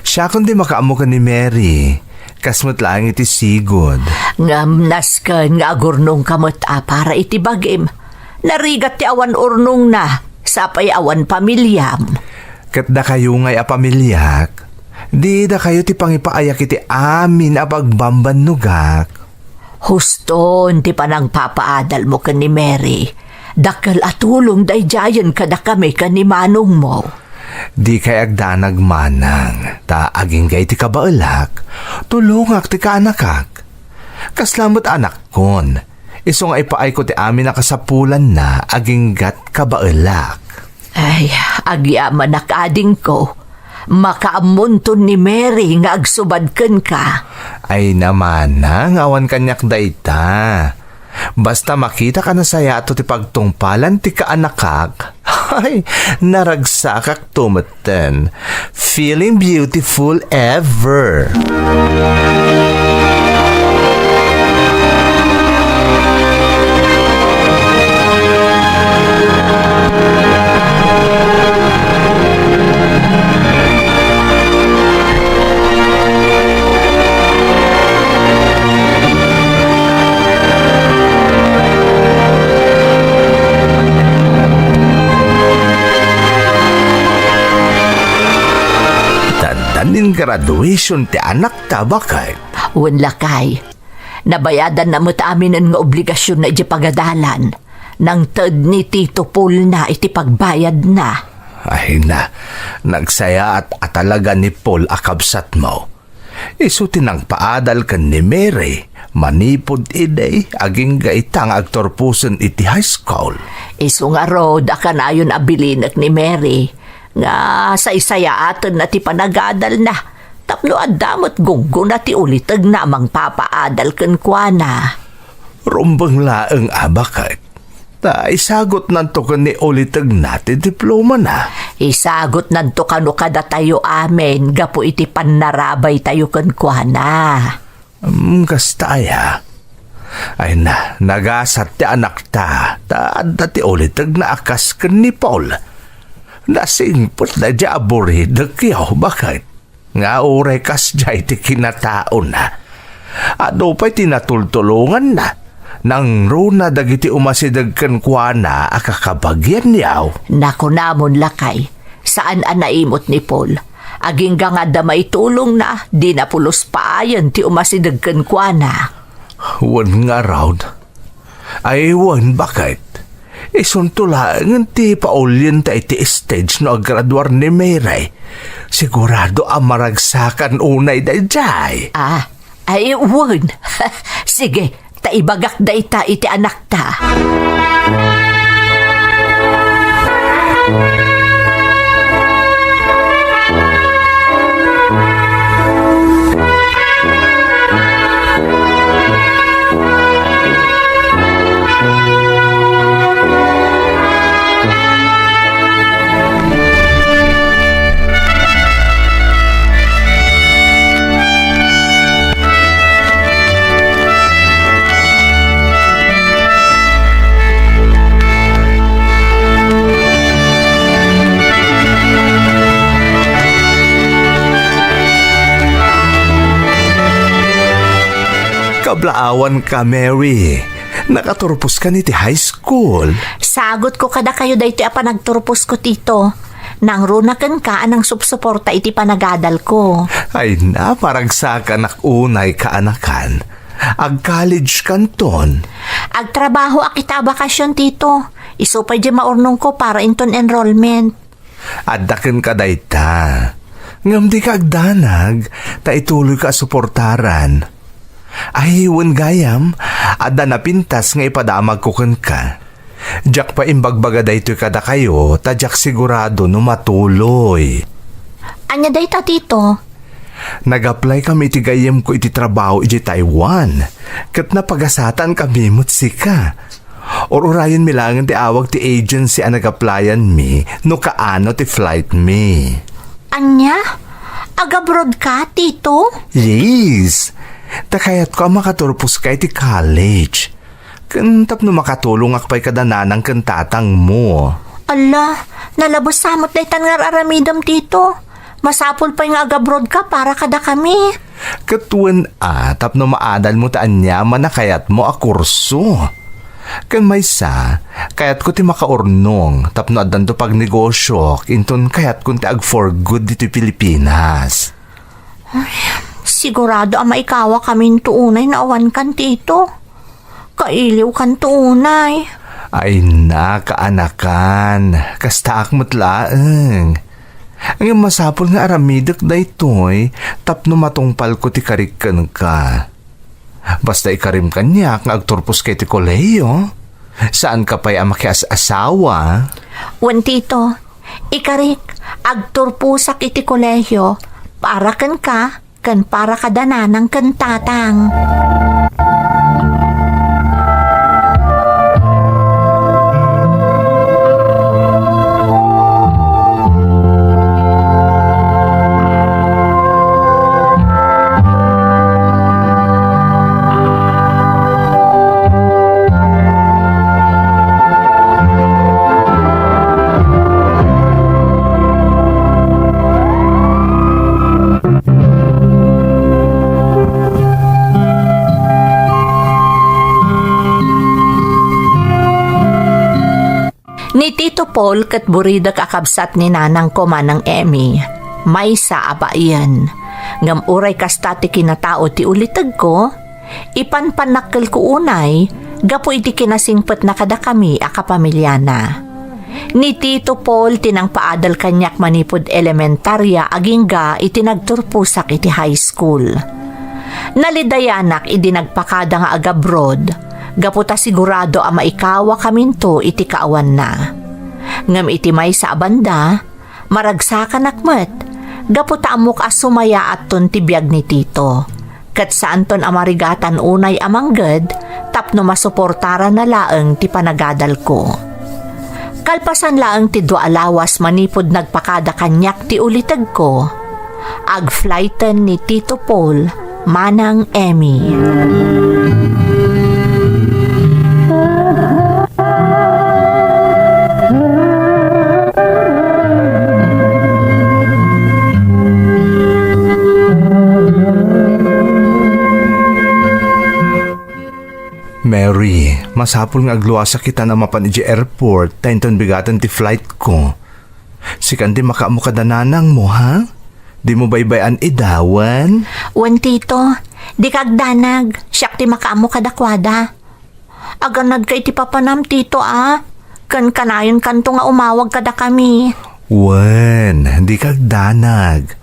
Siakon ti makaammo ken ni Mary, kas met laeng iti sigud. Ngem nasken nga agurnongka met a para iti bagim. Narigat ti awan urnongna, sapay awan pamiliam. Ket dakayo ngay a pamiliak, di dakayo ti pangipaayak iti amin a pagbambannogak. Huston ti panangpapaadalmo ken ni Mary. Dakkel a tulong daydiayen kadakami ken ni manongmo. Dikay agdanag, manang, ta agingga iti kabaelak, tulongak ti kaanakak. Kasla met anakkon, isu nga ipaayko ti amin a kasapulanna aginggat kabaelak. Ay, agyamanak, adingko. Makaammonton ni Mary nga agsubad kenka. Ay, namana nga awan kaniak dayta. Basta makitak a nasayaat ti pagtungpalan ti kaanakak. Ay, naragsakakto metten. Feeling beautiful ever. graduation ti anakta, baket? Wen, lakay. Nabayadanna met aminen nga obligasionna idiay pagadalan. Nangted ni Tito Paulna iti pagbayadna. Ay na, nagsayaat a talaga ni Paul a kabsatmo. Isu ti nangpaadal ken ni Mary manipud idi agingga ita nga agturposen iti high school. Isu ngarud a kanayon a bilinek ni Mary nga saysayaatenna ti panagadalna tapno adda met gunggona ti ulitegna a mangpapaadal kenkuana. Rumbeng laeng a baket. Ta isagutnanto ken ni ulitegna ti diplomana. Isagutnanto kano kadatayo amin gapu iti pannarabaytayo kenkuana. Mm, kasta aya. Ay na, nagasat ti anakta, ta adda ti ulitegna a kas ken ni Paul. Nasingpetna diay aburidekyo, baket? Nga uray kasdiay ti kinataona. Adu pay ti natultulonganna. Nangruna dagiti umasideg kenkuana a kakabagianyo. Nakunamon, lakay, saan a naimut ni Paul. Agingga nga adda maitulongna, dina pulos paayen ti umasideg kenkuana. Wen ngarud. Ay, wen, baket? Isunto laengen ti paulienta iti stage no aggraduar ni Mary. Sigurado a maragsakan unay daydiay. Ah, ay, wen. Sige, ta ibagak dayta iti anakta. Kablaawanka, Mary. Nakaturposka iti high school. Sagutko kadakayo daytoy a panagturposko, Tito. Nangruna kenka a nangsupsuporta iti panagadalko. Ay na, paragsakanak unay, kaanakan. Ag-college kanton. Agtrabahoak ita a bakasion, Tito. Isu pay diay maurnongko para inton enrollment. Adda kenka dayta. Ngem dika agdanag, ta ituloyka a suportaran. Ay, wen gayam, adda napintas nga ipadamagko kenka. Diak pay imbagbaga daytoy kadakayo, ta diak sigurado no matuloy. Ania dayta, Tito? Nag-apply kami iti gayyemko iti trabaho idiay Taiwan, ket napagasatan kami met sika. Ur-urayenmi laengen ti awag ti agency a nag-applyan mi no kaano ti flight mi. Ania? Agabroad ka, Tito? Yes. Ta kayatko a makaturpos ka iti college. Ken tapno makatulongak pay kada nanang ken tatang mo. Ala, nalabes sa met daytan nga ar-aramidem, Tito. Masapul pay nga agabroad ka para kadakami. Ket wen a, tapno maadal mo ti aniaman a kayatmo a kurso. Ken maysa, kayatko ti makaurnong tapno addanto pagnegosiok inton kayatkon ti ag-for good ditoy Pilipinas. Ay, sigurado a maikawakaminto unay no awankan, Tito. Kailiwkanto unay. Ay na, kaanakan, kastaak met laeng. Ngem masapul nga aramidek daytoy tapno matungpalko ti karik kenka. Basta ikarim kaniak nga agturposka iti kolehiyo, saanka pay a makias-asawa. Wen, Tito, ikarik, agturposak iti kolehiyo para kenka ken para kada nanang ken tatang. Ni Tito Paul ket buridek a kabsat ni nanangko, Manang Emmy. maysa a baien. Ngem uray kasta ti kinatao ti ulitegko, ipanpannakkelko unay gapu iti kinasingpetna kadakami a kapamiliana. Ni Tito Paul ti nangpaadal kaniak manipud elementaria agingga iti nagturposak iti high school. Nalidayanak idi nagpakada nga agabroad, gapu ta sigurado a maikawakaminto iti kaawanna. Ngem iti maysa a banda, maragsakanak met, gapu ta ammok a sumayaatton ti biag ni Tito. Ket saanton a marigatan unay a mangged tapno masuportaranna laeng ti panagadalko. Kalpasan laeng ti dua a lawas manipud nagpakada kaniak ti ulitegko, agflighten ni Tito Paul manang Emmy. Mary, masapul nga agluasak ita a mapan idiay airport ta inton bigaten ti flightko. Sikan ti makaammo kada nanangmo, ha? Dimo baybay-an ida, wen? Wen, Tito. Dika agdanag. Siak ti makaammo kadakuada. Agannadka iti papanam, Tito, a. Ken kanayonkanto nga umawag kadakami. Wen, dika agdanag.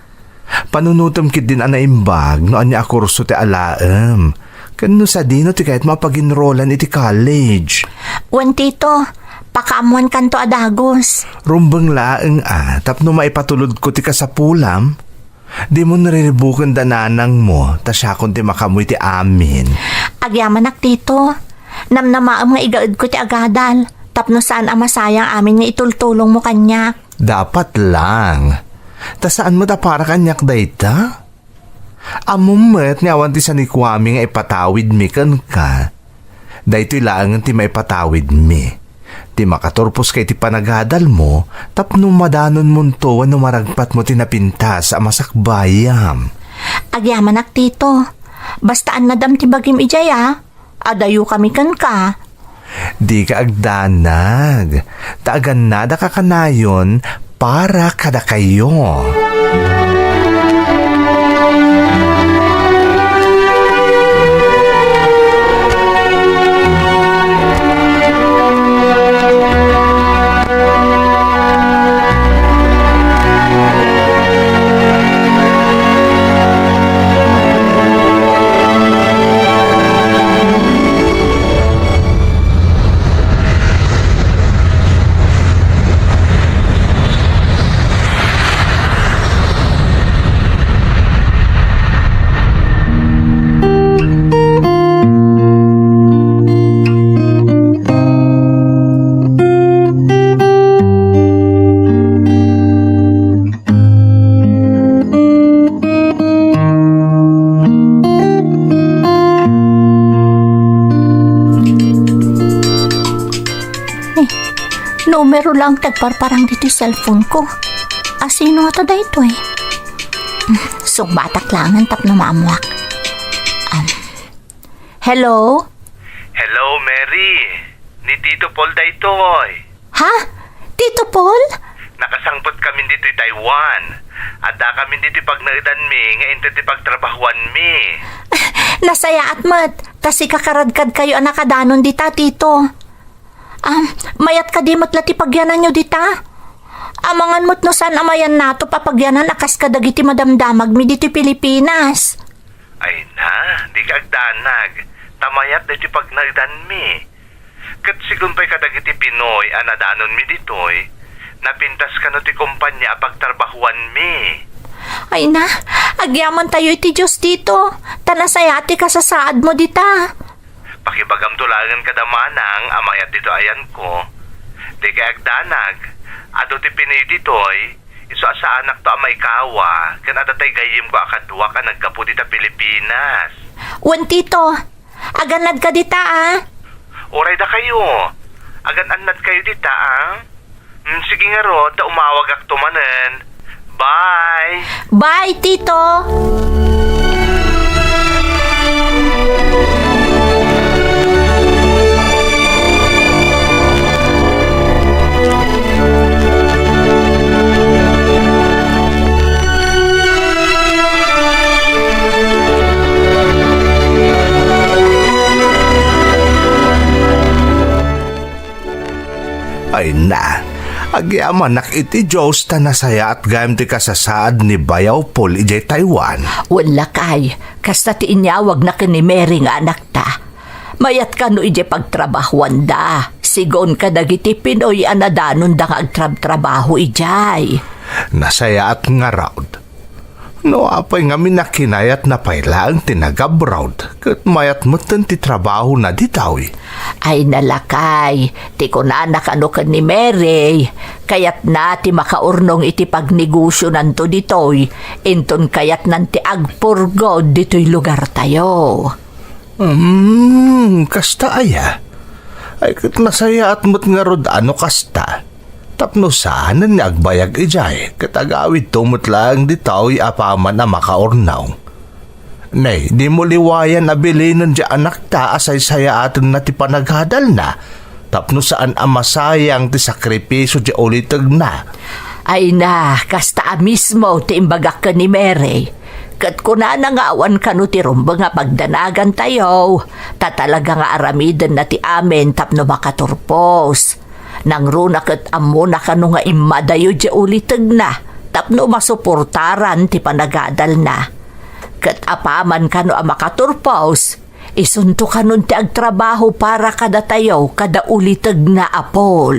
Panunotem ketdin a naimbag no ania a kurso ti alaem. Ken no sadino ti kayatmo a pag-enrollan iti college. Wen, Tito, pakaammoankanto a dagus. Rumbeng laeng a, tapno maipatulodko ti kasapulam. Dimon riribuken da nanangmo, ta siakon ti makaammo iti amin. Agyamanak, Tito. Namnamaem nga igaedko ti agadal, tapno saan a masayang amin nga itultulongmo kaniak. Dapat lang. Ta saan met a para kaniak dayta? Ammom met nga awan ti sanikuami nga ipatawidmi kenka. Daytoy laengen ti maipatawidmi. Ti makaturposka iti panagadalmo tapno madanonmonto wenno maragpatmo ti napintas a masakbayam. Agyamanak, Tito. Basta annadam ti bagim idiay, a. Adayokami kenka. Dika agdanag, ta agannadaka kanayon para kadakayo. Eh, numero lang ti agparparang ditoy cellphone ko. Asino ngata daytoy? Hmm, sungbatak laengen tapno maammoak. Um, hello? Hello, Mary. Ni Tito Paul daytoy. Ha? Tito Paul? Nakasangpet kamin ditoy Taiwan. Adda kamin ditoy pagnaedanmi nga inted ti pagtrabahuanmi. Nasayaat met, ta sika karadkadkayo a nakadanon dita, Tito. Ah, mayat kadi met la ti pagyananyo dita? Amangan met no saan a mayan natop a pagyanan a kas kadagiti madamdamagmi ditoy Pilipinas. Ay na, dika agdanag, ta mayat daytoy pagnaedanmi. Ket sigun pay kadagiti Pinoy a nadanonmi ditoy, napintas kano ti kompania a pagtrabahuanmi. Ay na, agyamantayo iti Dios dito, ta nasayaat ti kasasaadmo dita. Pakibagamto laengen kada manang a mayat ditoy ayanko. Dikay agdanag, adu ti Pinoy ditoy, isu a saanakto a maikawa, ken adda tay gayyemko a kaduak a naggapu dita Pilipinas. Wen, Tito, agannadka dita, a? Uray dakayo, agan-annadkayo dita, a? Hmm, sige ngarud, ta umawagakto manen. Bye! Bye, Tito! Ay na, agyamanak iti Dios ta nasayaat gayam ti kasasaad ni Bayaw Paul idiay Taiwan. Wen lakay, kasta ti inyawagna ken ni Mary nga anakta. Mayat kano idiay pagtrabahuanda, sigun kadagiti Pinoy a nadanonda nga agtrabtrabaho idiay. Nasayaat ngarud. No apay ngamin a kinayatna pay laeng ti nag-abroad, ket mayat metten ti trabahona ditoy. Ay na lakay, ti kunana kano ken ni Mary, kayatna ti makaurnong iti pagnegosionanto ditoy, inton kayatnan ti agpurgod ditoy lugartayo. Hmm, kasta aya? Ay, ket nasayaat met ngarud a no kasta. Tapno saanen nga agbayag idiay, ket agawidto met laeng ditoy apaman a makaurnong. Nay, dimo liwayan a bilinen ti anakta a saysayaatenna ti panagadalna, tapno saan a masayang ti sakripisio ti ulitegna. Ay na, kasta a mismo ti imbagak ken ni Mary. Ket kunana nga awan kano ti rumbeng a pagdanagantayo, ta talaga nga aramidenna ti amin tapno makaturpos. Nangruna ket ammona kano nga immadayo ti ulitegna tapno masuportaran ti panagadalna. Ket apaman kano a makaturpos, isunto kanon ti agtrabaho para kadatayo kada ulitegna a Paul.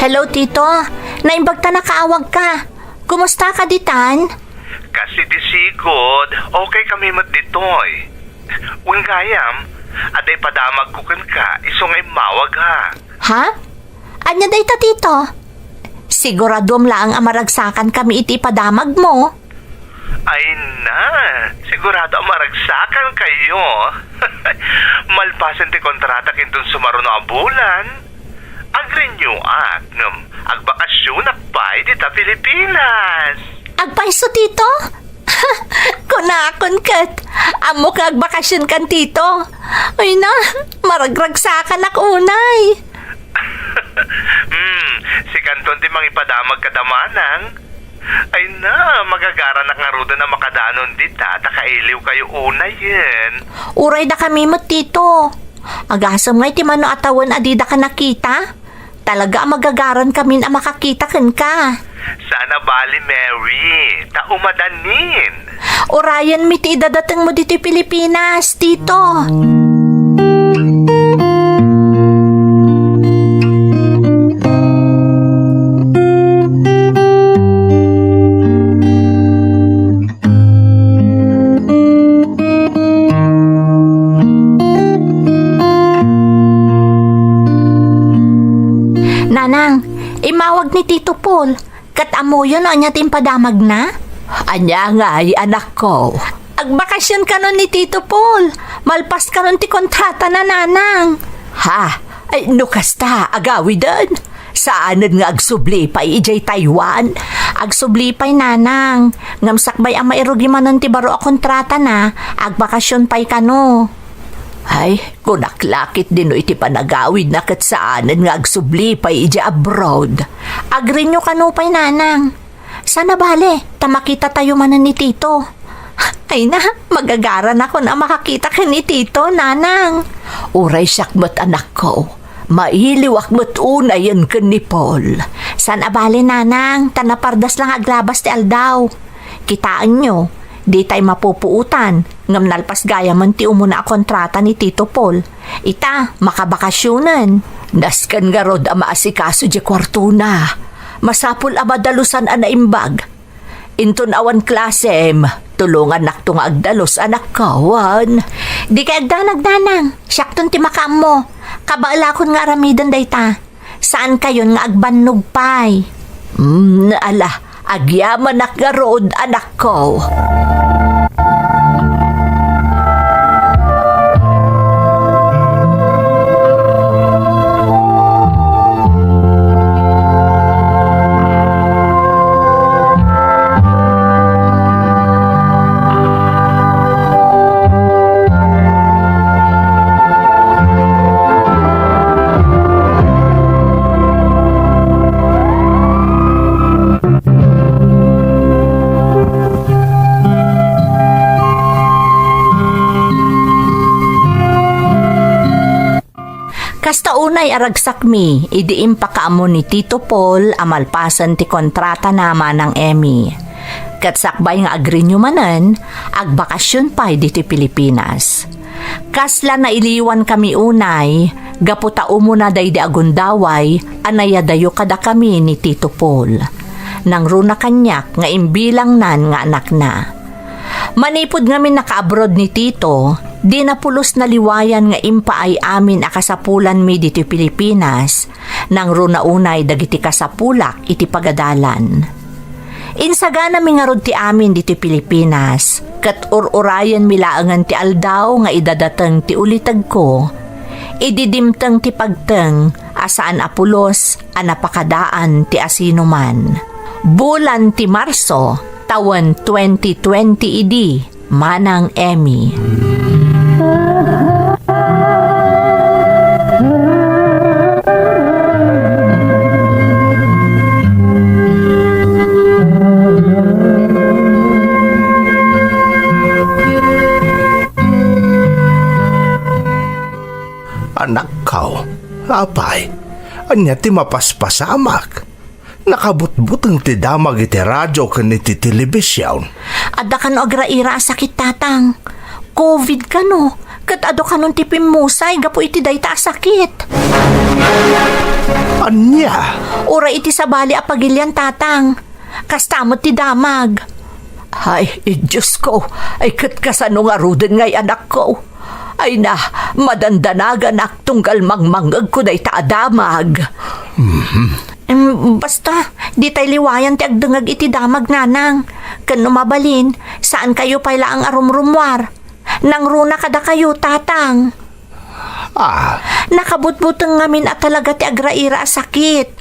Hello, Tito. Naimbag ta nakaawagka. Kumusta ka ditan? Kas iti sigud, okay kami met ditoy. Wen gayam, adda ipadamagko kenka, isu nga immawag, ha? Ha? Ania dayta, Tito? Siguraduam laeng a maragsakan kami iti ipadamagmo. Ay na, sigurado a maragsakan kayo. Malpasen ti kontratak inton sumaruno a bulan, agrenew-ak ngem agbakasionak pay dita Pilipinas. Agpayso, Tito? Kunakon ket, ammok nga agbakasionkan, Tito. Ay na, maragragsakanak unay. Hmm, sikanton ti mangipadamag kada manang. Ay na, magagaranak ngaruden a makadanon dita, ta kailiw kayo unayen. Uray dakami met, Tito. Agasem nga iti mano a tawen a didaka nakita? Talaga a magagaran kamin a makakita kenka. Sana bali, Mary, ta umadanin. Urayenmi ti idadatengmo ditoy Pilipinas, Tito. Nanang, immawag ni Tito Paul. Ket ammoyo no ania ti impadamagna? Ania ngay, anakko? Agbakasion kanon ni Tito Paul. Malpas kanon ti kontratana, nanang. Ha? Ay, no kasta, agawiden. Saanen nga agsubli pay idiay Taiwan? Agsubli pay, nanang. Ngem sakbay a mairugi manen ti baro a kontratana, agbakasion pay kano. Ay, kunak la ketdi no iti panagawidna ket saanen nga agsubli pay idiay abroad. Agrenew kano pay, nanang. Sana bale, ta makitatayo manen ni Tito. Ay na, magagaranakon a makakita ken ni Tito, nanang. Uray siak met, anakko. Mailiwak met unayen ken ni Paul. Sana bale, nanang, ta napardas la nga aglabas ti aldaw. Kitaenyo, ditay mapupuotan. Ngem nalpas gayamen ti umuna a kontrata ni Tito Paul. Ita, makabakasionen. Nasken ngarud a maasikaso diay kuartona. Masapul a madalusan a naimbag. Inton awan klasem, tulongannakto nga agdalus, anakko, wen. Dikay agdanag, nanang. Siakton ti makaammo. Kabaelakon nga aramiden dayta. Saankayon nga agbannog pay. Mm, ala, agyamanak ngarud, anakko. Kasta unay a ragsakmi idi impakaammo ni Tito Paul a malpasen ti kontratana, Manang Emmy. Ket sakbay nga agrenew manen, agbakasion pay ditoy Pilipinas. Kasla nailiwankami unay, gapu ta umuna daydi a gundaway a nayadayo kadakami ni Tito Paul. Nangruna kaniak nga imbilangnan nga anakna. Manipud ngamin nakaabroad ni Tito, dina pulos naliwayan nga impaay amin a kasapulanmi ditoy Pilipinas, nangruna unay dagiti kasapulak iti pagadalan. Insaganami ngarud ti amin ditoy Pilipinas, ket ur-urayenmi laengen ti aldaw nga idadateng ti ulitegko, idi dimteng ti pagteng a saan a pulos a napakadaan ti asinoman. Bulan ti Marso, tawen twenty twenty idi, Manang Emmy. Anakko, apay, ania ti mapaspasamak? Nakabutbuteng ti damag iti radio ken iti telebision. Adda kano agraira a sakit, Tatang. Covid kano, ket adu kanon ti pimmusay gapu iti dayta a sakit. Ania? Uray iti sabali a pagilian, Tatang. Kasta met ti damag. Ay, Diosko, ay ket kasano ngaruden ngay, anakko? Ay na, madandanaganak tunggal mangmangngegko dayta a damag. Mhm. Em, basta, ditay liwayan ti agdengngeg iti damag, nanang. Ken no mabalin, saankayo pay laeng a rumrummuar. Nangruna kadakayo, Tatang. Ah. Nakabutbuteng ngamin a talaga ti agraira a sakit.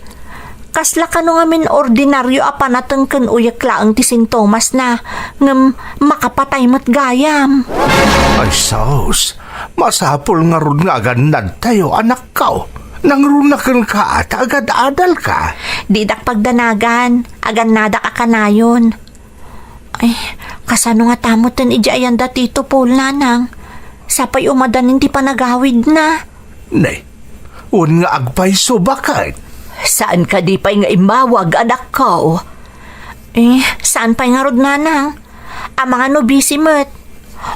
Kasla kano ngamin ordinario a panateng ken uyek laeng ti sintomasna, ngem makapatay met gayam. Ay, sus! Masapul ngarud nga agannadtayo, anakko. Nangruna kenka ta agad-adalka. Didak pagdanagan, agannadak a kanayon. Ay, kasano ngata metten idiay ayan da Tito Paul, nanang? Sapay umadanin ti panagawidna. Ne, wen nga agpayso, baket? Saan kadi pay nga immawag, anakko? Eh, saan pay ngarud, nanang? Amangan no busy met.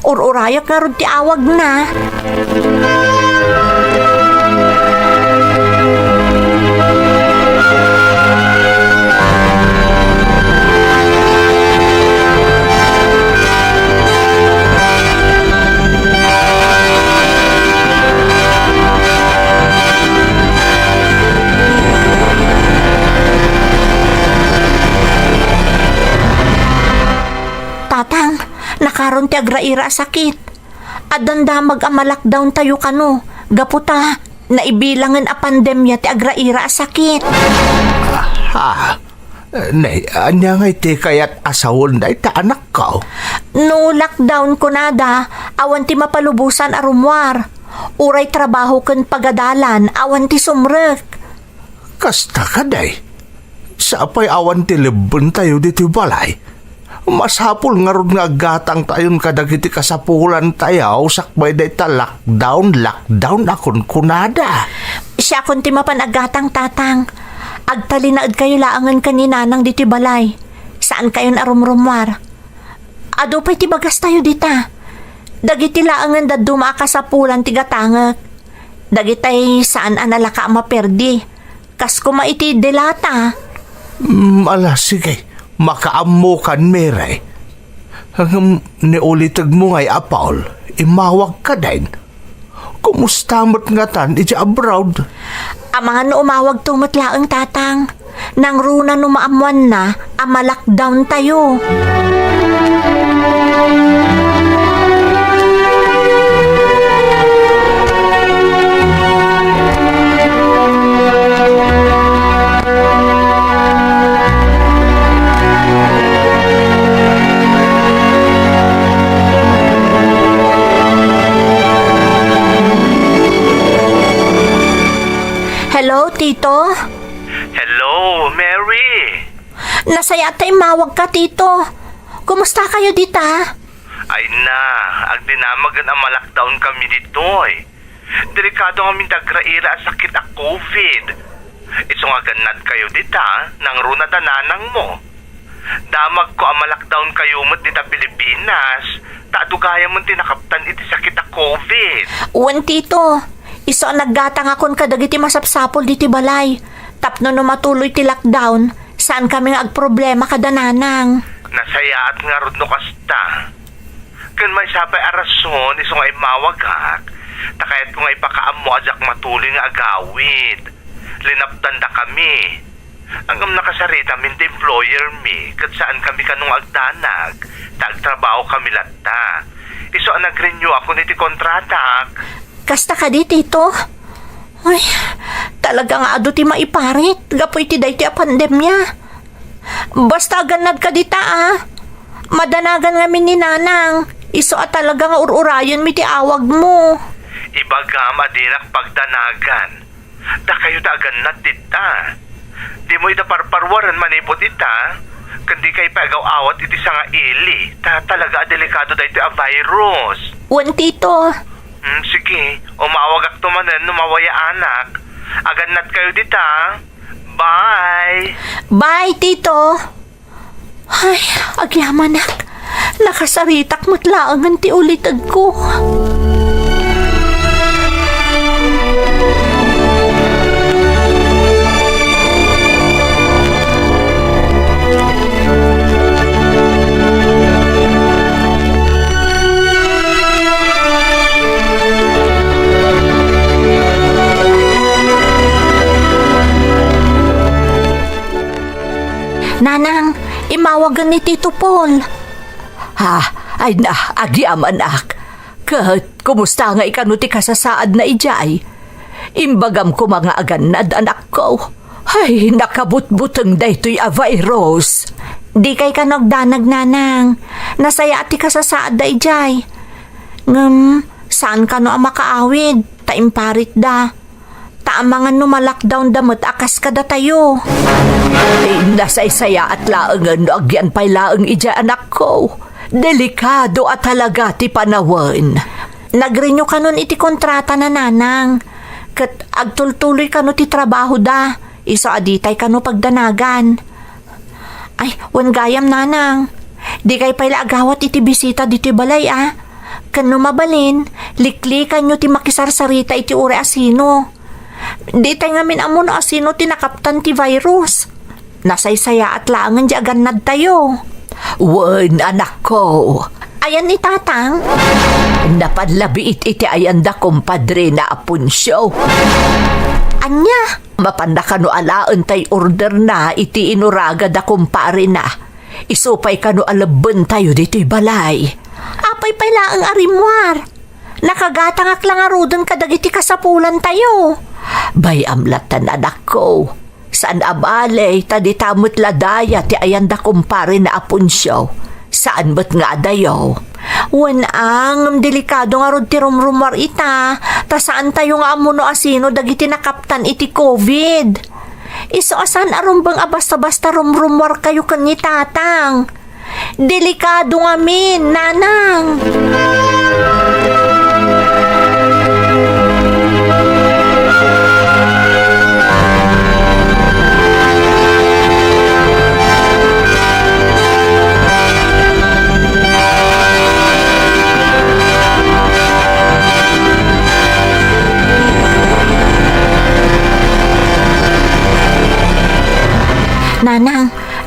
Ur-urayak ngarud ti awagna. Tatang, nakaron ti agraira a sakit. Addan damag a ma-lockdown tayo kano, gapu ta naibilangen a pandemia ti agraira a sakit. Ah, ne, ania ngay ti kayat a sawen dayta, anakko? No lockdown kunada, awan ti mapalubosan a rummuar. Uray trabaho ken pagadalan, awan ti sumrek. Kasta kadi. Sapay awan ti lebbentayo ditoy balay. Masapul ngarud nga aggatangtayon kadagiti kasapulantayo sakbay dayta lockdown, lockdown a kunkunada. Siakon ti mapan aggatang, Tatang. Agtalinaedkayo laengen ken ni Nanang ditoy balay. Saankayon a rumrummuar. Adu pay ti bagastayo dita. Dagiti laengen dadduma a kasapulan ti gatangek. Dagitay saan a nalaka a maperdi. Kas koma iti delata. Mm, ala, sige. Makaammokan, Mary. Ngem ni ulitegmo ngay a Paul, immawag ka din. Kumusta met ngatan iti abroad? Amangan no umawagto met laeng, Tatang. Nangruna no maammoanna a ma-lockdown tayo. Hello, Tito? Hello, Mary! Nasayaat ta immawagka, Tito. Kumusta kayo dita? Ay na, agdinamagen a ma-lockdown kami ditoy. Delikado ngamin ti agraira a sakit a covid. Isu nga gannad kayo dita, nangruna da nanangmo. Damagko a ma-lockdown kayo met dita Pilipinas, ta adu gayam ti nakaptan iti sakit a covid. Wen, Tito, isu a naggatangakon kadagiti masapsapul ditoy balay. Tapno no matuloy ti lockdown, saan kami nga agproblema kada nanang. Nasayaat ngarud no kasta. Ken maysa pay a rason isu nga immawagak, ta kayatko nga ipakaammo a diak matuloy nga agawid. Linaptandakami. Ngem nakasaritamin ti employer mi, ket saan kami kano nga agdanag, ta agtrabaho kami latta. Isu a nag-renew ako iti kontratak. Kasta kadi, Tito? Ay, talaga nga adu ti maiparit gapu iti daytoy a pandemia. Basta agannad ka dita, a. Madanagan ngamin ni Nanang. Isu a talaga nga ur-urayenmi ti awagmo. Ibagam a dinak pagdanagan. Dakayo da agannad dita. Dimo ida parparuaren manipud ita, ken dikay pay agaw-awat iti sangaili, ta talaga a delikado daytoy a virus. Wen, Tito. Hmm, sige, umawagakto manen no mawayaanak. Agannad kayo dita. Bye! Bye, Tito! Ay, agyamanak. Nakasaritak met laengen ti ulitegko. Nanang, imawagen ni Tito Paul. Ha, ay na, agyamanak. Ket kumusta ngay kano ti kasasaadna idiay? Imbagam koma nga agannad, anakko. Ay, nakabutbuteng daytoy a virus. Dikay kano agdanag, Nanang. Nasayaat ti kasasaadda idiay. Ngem, saan kano a makaawid, ta imparitda. Ta amangan no ma-lockdown da met a kas kadatayo. Ay, nasaysayaat laengen no agyan pay laeng idiay, anakko. Delikado a talaga ti panawen. Nag-renew kanon iti kontratana, Nanang. Ket agtultuloy kano ti trabahoda. Isu a ditay kano pagdanagan. Ay, wen gayam, Nanang. Dikay pay la agawat iti bisita ditoy balay, a. Ken no mabalin, liklikanyo ti makisarsarita iti uray a sino. Ditay ngamin ammo no a sino ti nakaptan ti virus. Nasaysayaat laengen di agannadtayo. Wen, anakko. Ayan ni Tatang? Napan labiit iti ayan da kumpadre na Apuncio. Ania? Mapanna kano alaen tay orderna iti inuraga da kumparena. Isu pay kano a lebbentayo ditoy balay. Apay pay laeng a rimmuar? Nakagatangak la ngaruden kadagiti kasapulantayo. Bay-am latta, anakko. Saan a bale, ta dita met la daya ti ayan da kumpare na Apuncio. Saan met nga adayo. Wen a, ngem delikado ngarud ti rumrumuar ita, ta saantayo nga ammo no asino dagiti nakaptan iti covid. Isu a saan a rumbeng a basta-basta rumrumuar kayo ken ni Tatang. Delikado ngamin, Nanang.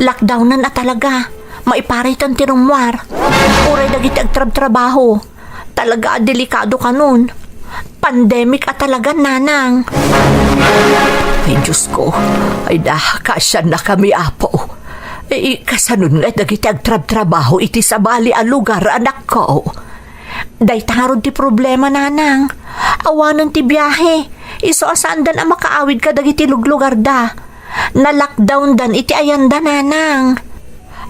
Lockdownen a talaga. Maiparayten ti rummuar. Uray dagiti agtrabtrabaho. Talaga a delikado kanon. Pandemic a talaga, nanang. Ay, Diyos ko. Ay da, kaasiannakami, Apo. Ay, kasanon nga dagiti agtrabtrabaho iti sabali a lugar, anakko? Dayta ngarud ti problema, nanang. Awanen ti biahe. Isu a saandan a makaawid kadagiti luglugarda. Na-lockdowndan iti ayanda, nanang.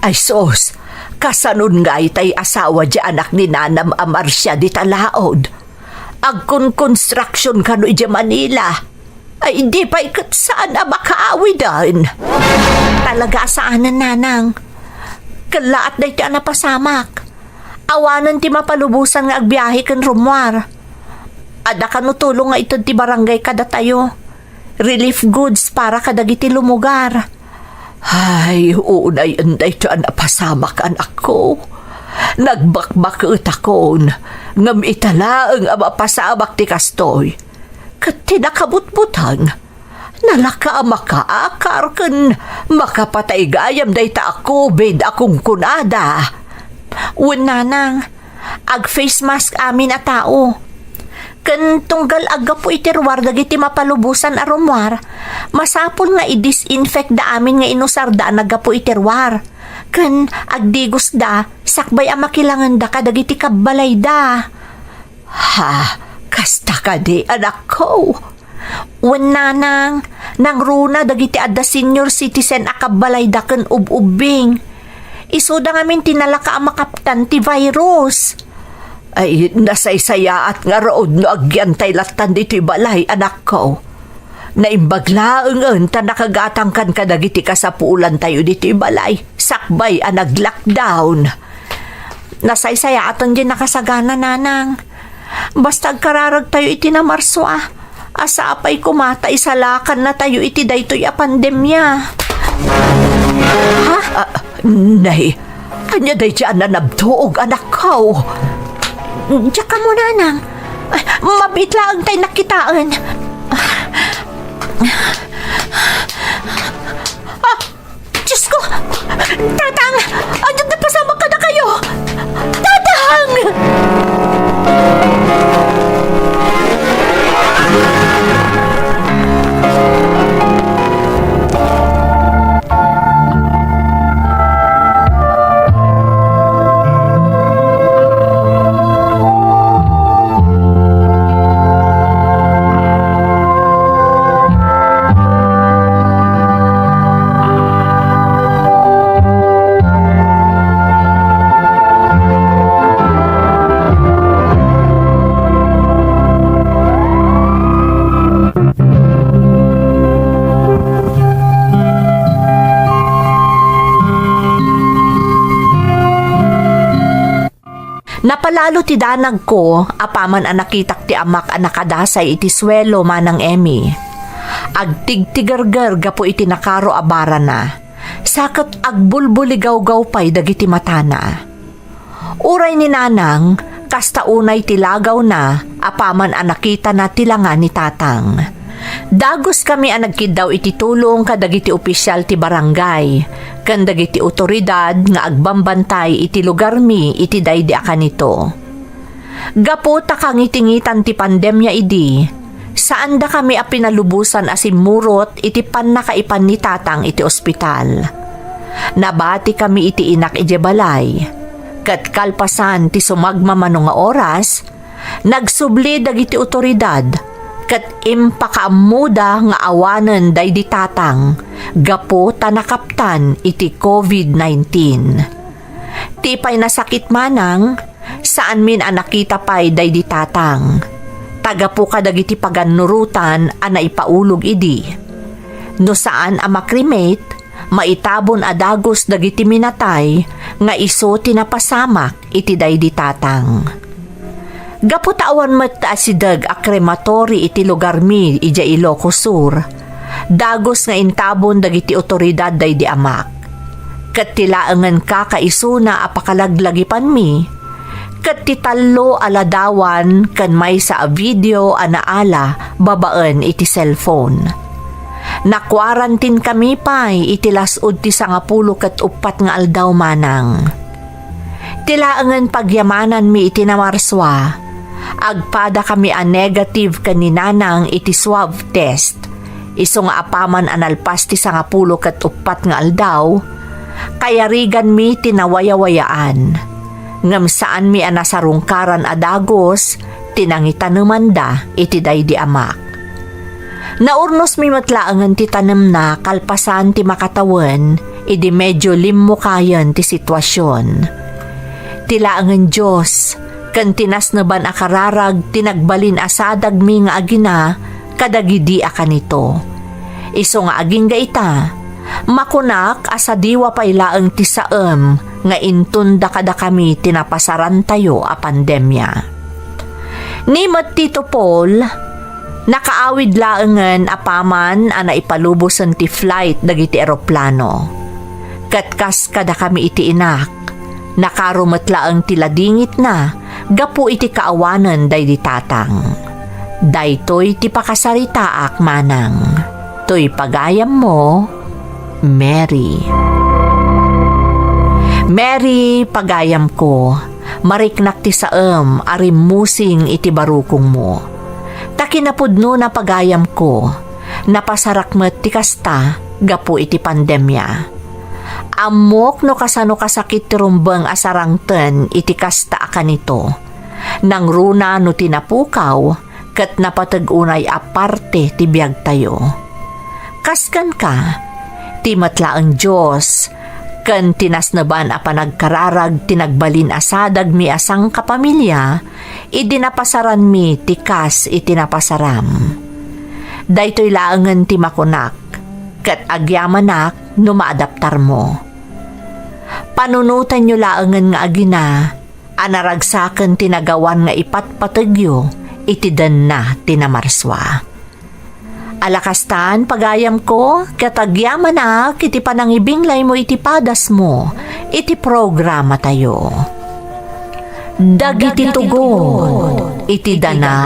Ay sus, kasanon ngay tay asawa di anak ni nanam a Marcia dita laod? Agkonkonstruksion kano idiay Manila. Ay, di pay ket saan a makaawiden. Talaga a saanen, nanang. Kellaat daytoy a napasamak. Awanen ti mapalubosan nga agbiahe ken rummuar. Adda kano tulong nga ited ti barangay kadatayo. Relief goods para kadagiti lumugar. Ay, unay, unay, ti a napasamak, anakko. Nagbakbaketakon, ngem ita laeng a mapasamak ti kastoy. Ket ti nakabutbuteng, nalaka a makaakar ken makapatay gayam dayta a covid a kunkunada. Wen, nanang, ag-face mask amin a tao. Ken tunggal aggapu iti ruar dagiti mapalubosan a rummuar, masapul nga i-disinfect da amin nga inusarda a naggapu iti ruar. Ken agdigosda sakbay a makilangenda kadagiti kabbalayda. Ha, kasta kadi, anakko? Wen, nanang, nangruna dagiti adda senior citizen a kabbalayda ken ub-ubbing. Isuda ngamin ti nalaka a makaptan ti virus. Ay, nasaysayaat ngarud no agyantay lattan ditoy balay, anakko. Naimbag laengen ta nakagatangkan kadagiti kasapulantayo ditoy balay sakbay a nag-lockdown. Nasaysayaaten diay nakasagana, nanang. Basta agkararagtayo iti namarso a, asa a pay koma ta isalakannatayo iti daytoy a pandemia. Ha? Ah, nay, ania daydiay a nanabtuog, anakko? Diak ammo, nanang. Ay, mabiit laeng tay nakitaen. Ah, Diyos ko! Tatang! Ania ti napasamak kadakayo? Tatang! Napalalo ti danagko apaman a nakitak ti amak a nakadasay iti suelo, Manang Emmy. Agtigtigerger gapu iti nakaro a barana. Sa ket agbulbuligawgaw pay dagiti matana. Uray ni Nanang, kasta unay ti lagawna apaman a nakitana ti langa ni Tatang. Daguskami a nagkiddaw iti tulong kadagiti opisyal ti barangay ken dagiti otoridad nga agbambantay iti lugarmi iti daydi a kanito. Gapu ta kangitingitan ti pandemia idi, saandakami a pinalubosan a simmurot iti pannakaipan ni Tatang iti ospital. Nabatikami iti inak idiay balay, ket kalpasan ti sumagmamano nga oras, nagsubli dagiti otoridad ket impakaammoda nga awanen daydi Tatang gapu ta nakaptan iti covid nineteen. Ti pay nasakit, Manang, saanmin a nakita pay daydi Tatang. Ta gapu kadagiti pagannurotan a naipaulog idi. No saan a ma-cremate, maitabon a dagus dagiti minatay nga isu ti napasamak iti daydi Tatang. Gapu ta awan met ti asideg a crematory iti lugarmi idiay Ilocos Sur, dagus nga intabon dagiti otoridad daydi amak. Ket ti laengen kakaisuna a pakalaglagipanmi, ket ti tallo a ladawan ken maysa a video a naala babaen iti cellphone. Nakuarantine kami pay iti las-ud ti sangapulo ket uppat nga aldaw manang. Ti laengen pagyamananmi iti namarsua, agpadakami a negative ken ni nanang iti swab test. Isu nga apaman a nalpas ti sangapulo ket uppat nga aldaw, kayariganmi ti nawayawayaan. Ngem saanmi a nasarungkaran a dagus ti nangitanemanda iti daydi amak. Naurnosmi met laengen ti tanemna kalpasan ti makatawen idi medyo limmukayen ti situasion. Ti laengen Dios ken ti nasneban a kararag ti nagbalin a sadagmi nga agina kadagidi a kanito. Isu nga agingga ita, makunak a sadiwa pay laeng ti saem nga intunda kadakami ti napasarantayo a pandemia. Ni met Tito Paul, nakaawid laengen apaman a naipalubosen ti flight dagiti eroplano. Ket kas kadakami iti inak, nakaro met laeng ti ladingitna gapu iti kaawanen daydi tatang. Daytoy ti pakasaritaak manang. Toy pagayammo, Mary. Mary, pagayamko, mariknak ti saem a rimmusing iti barukongmo. Ta kinapudnona, pagayamko, napasarak met ti kasta gapu iti pandemia. Ammok no kasano kasakit ti rumbeng a sarangten iti kasta a kanito. Nangruna no ti napukaw ket napateg unay a parte ti biagtayo. Kas kenka, ti met laeng Dios ken ti nasneban a panagkararag ti nagbalin a sadagmi a sangkapamilia idi napasaranmi ti kas iti napasaram. Daytoy laengen ti makunak, ket agyamanak no maadaptarmo. Panunotenyo laengen nga agina a naragsaken ti nagawan nga ipatpategyo iti denna ti namarsua. Ala kastan, pagayamko, ket agyamanak iti panangibinglaymo iti padasmo iti programatayo. Dagiti tugot iti dana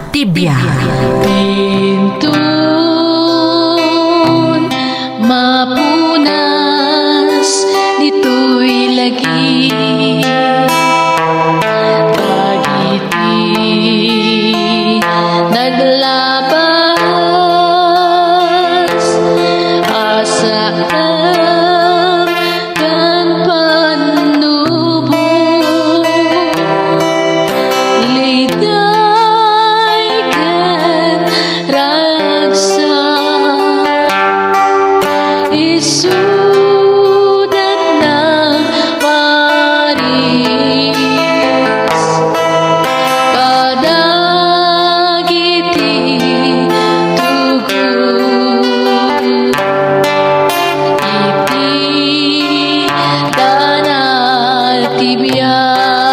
ti biag. Inton mapunas ditoy lagi, dagiti naglabas a saem ken pannubo, liday ken ragsak, isudat nang paris kadagiti tugot iti dana ti biag.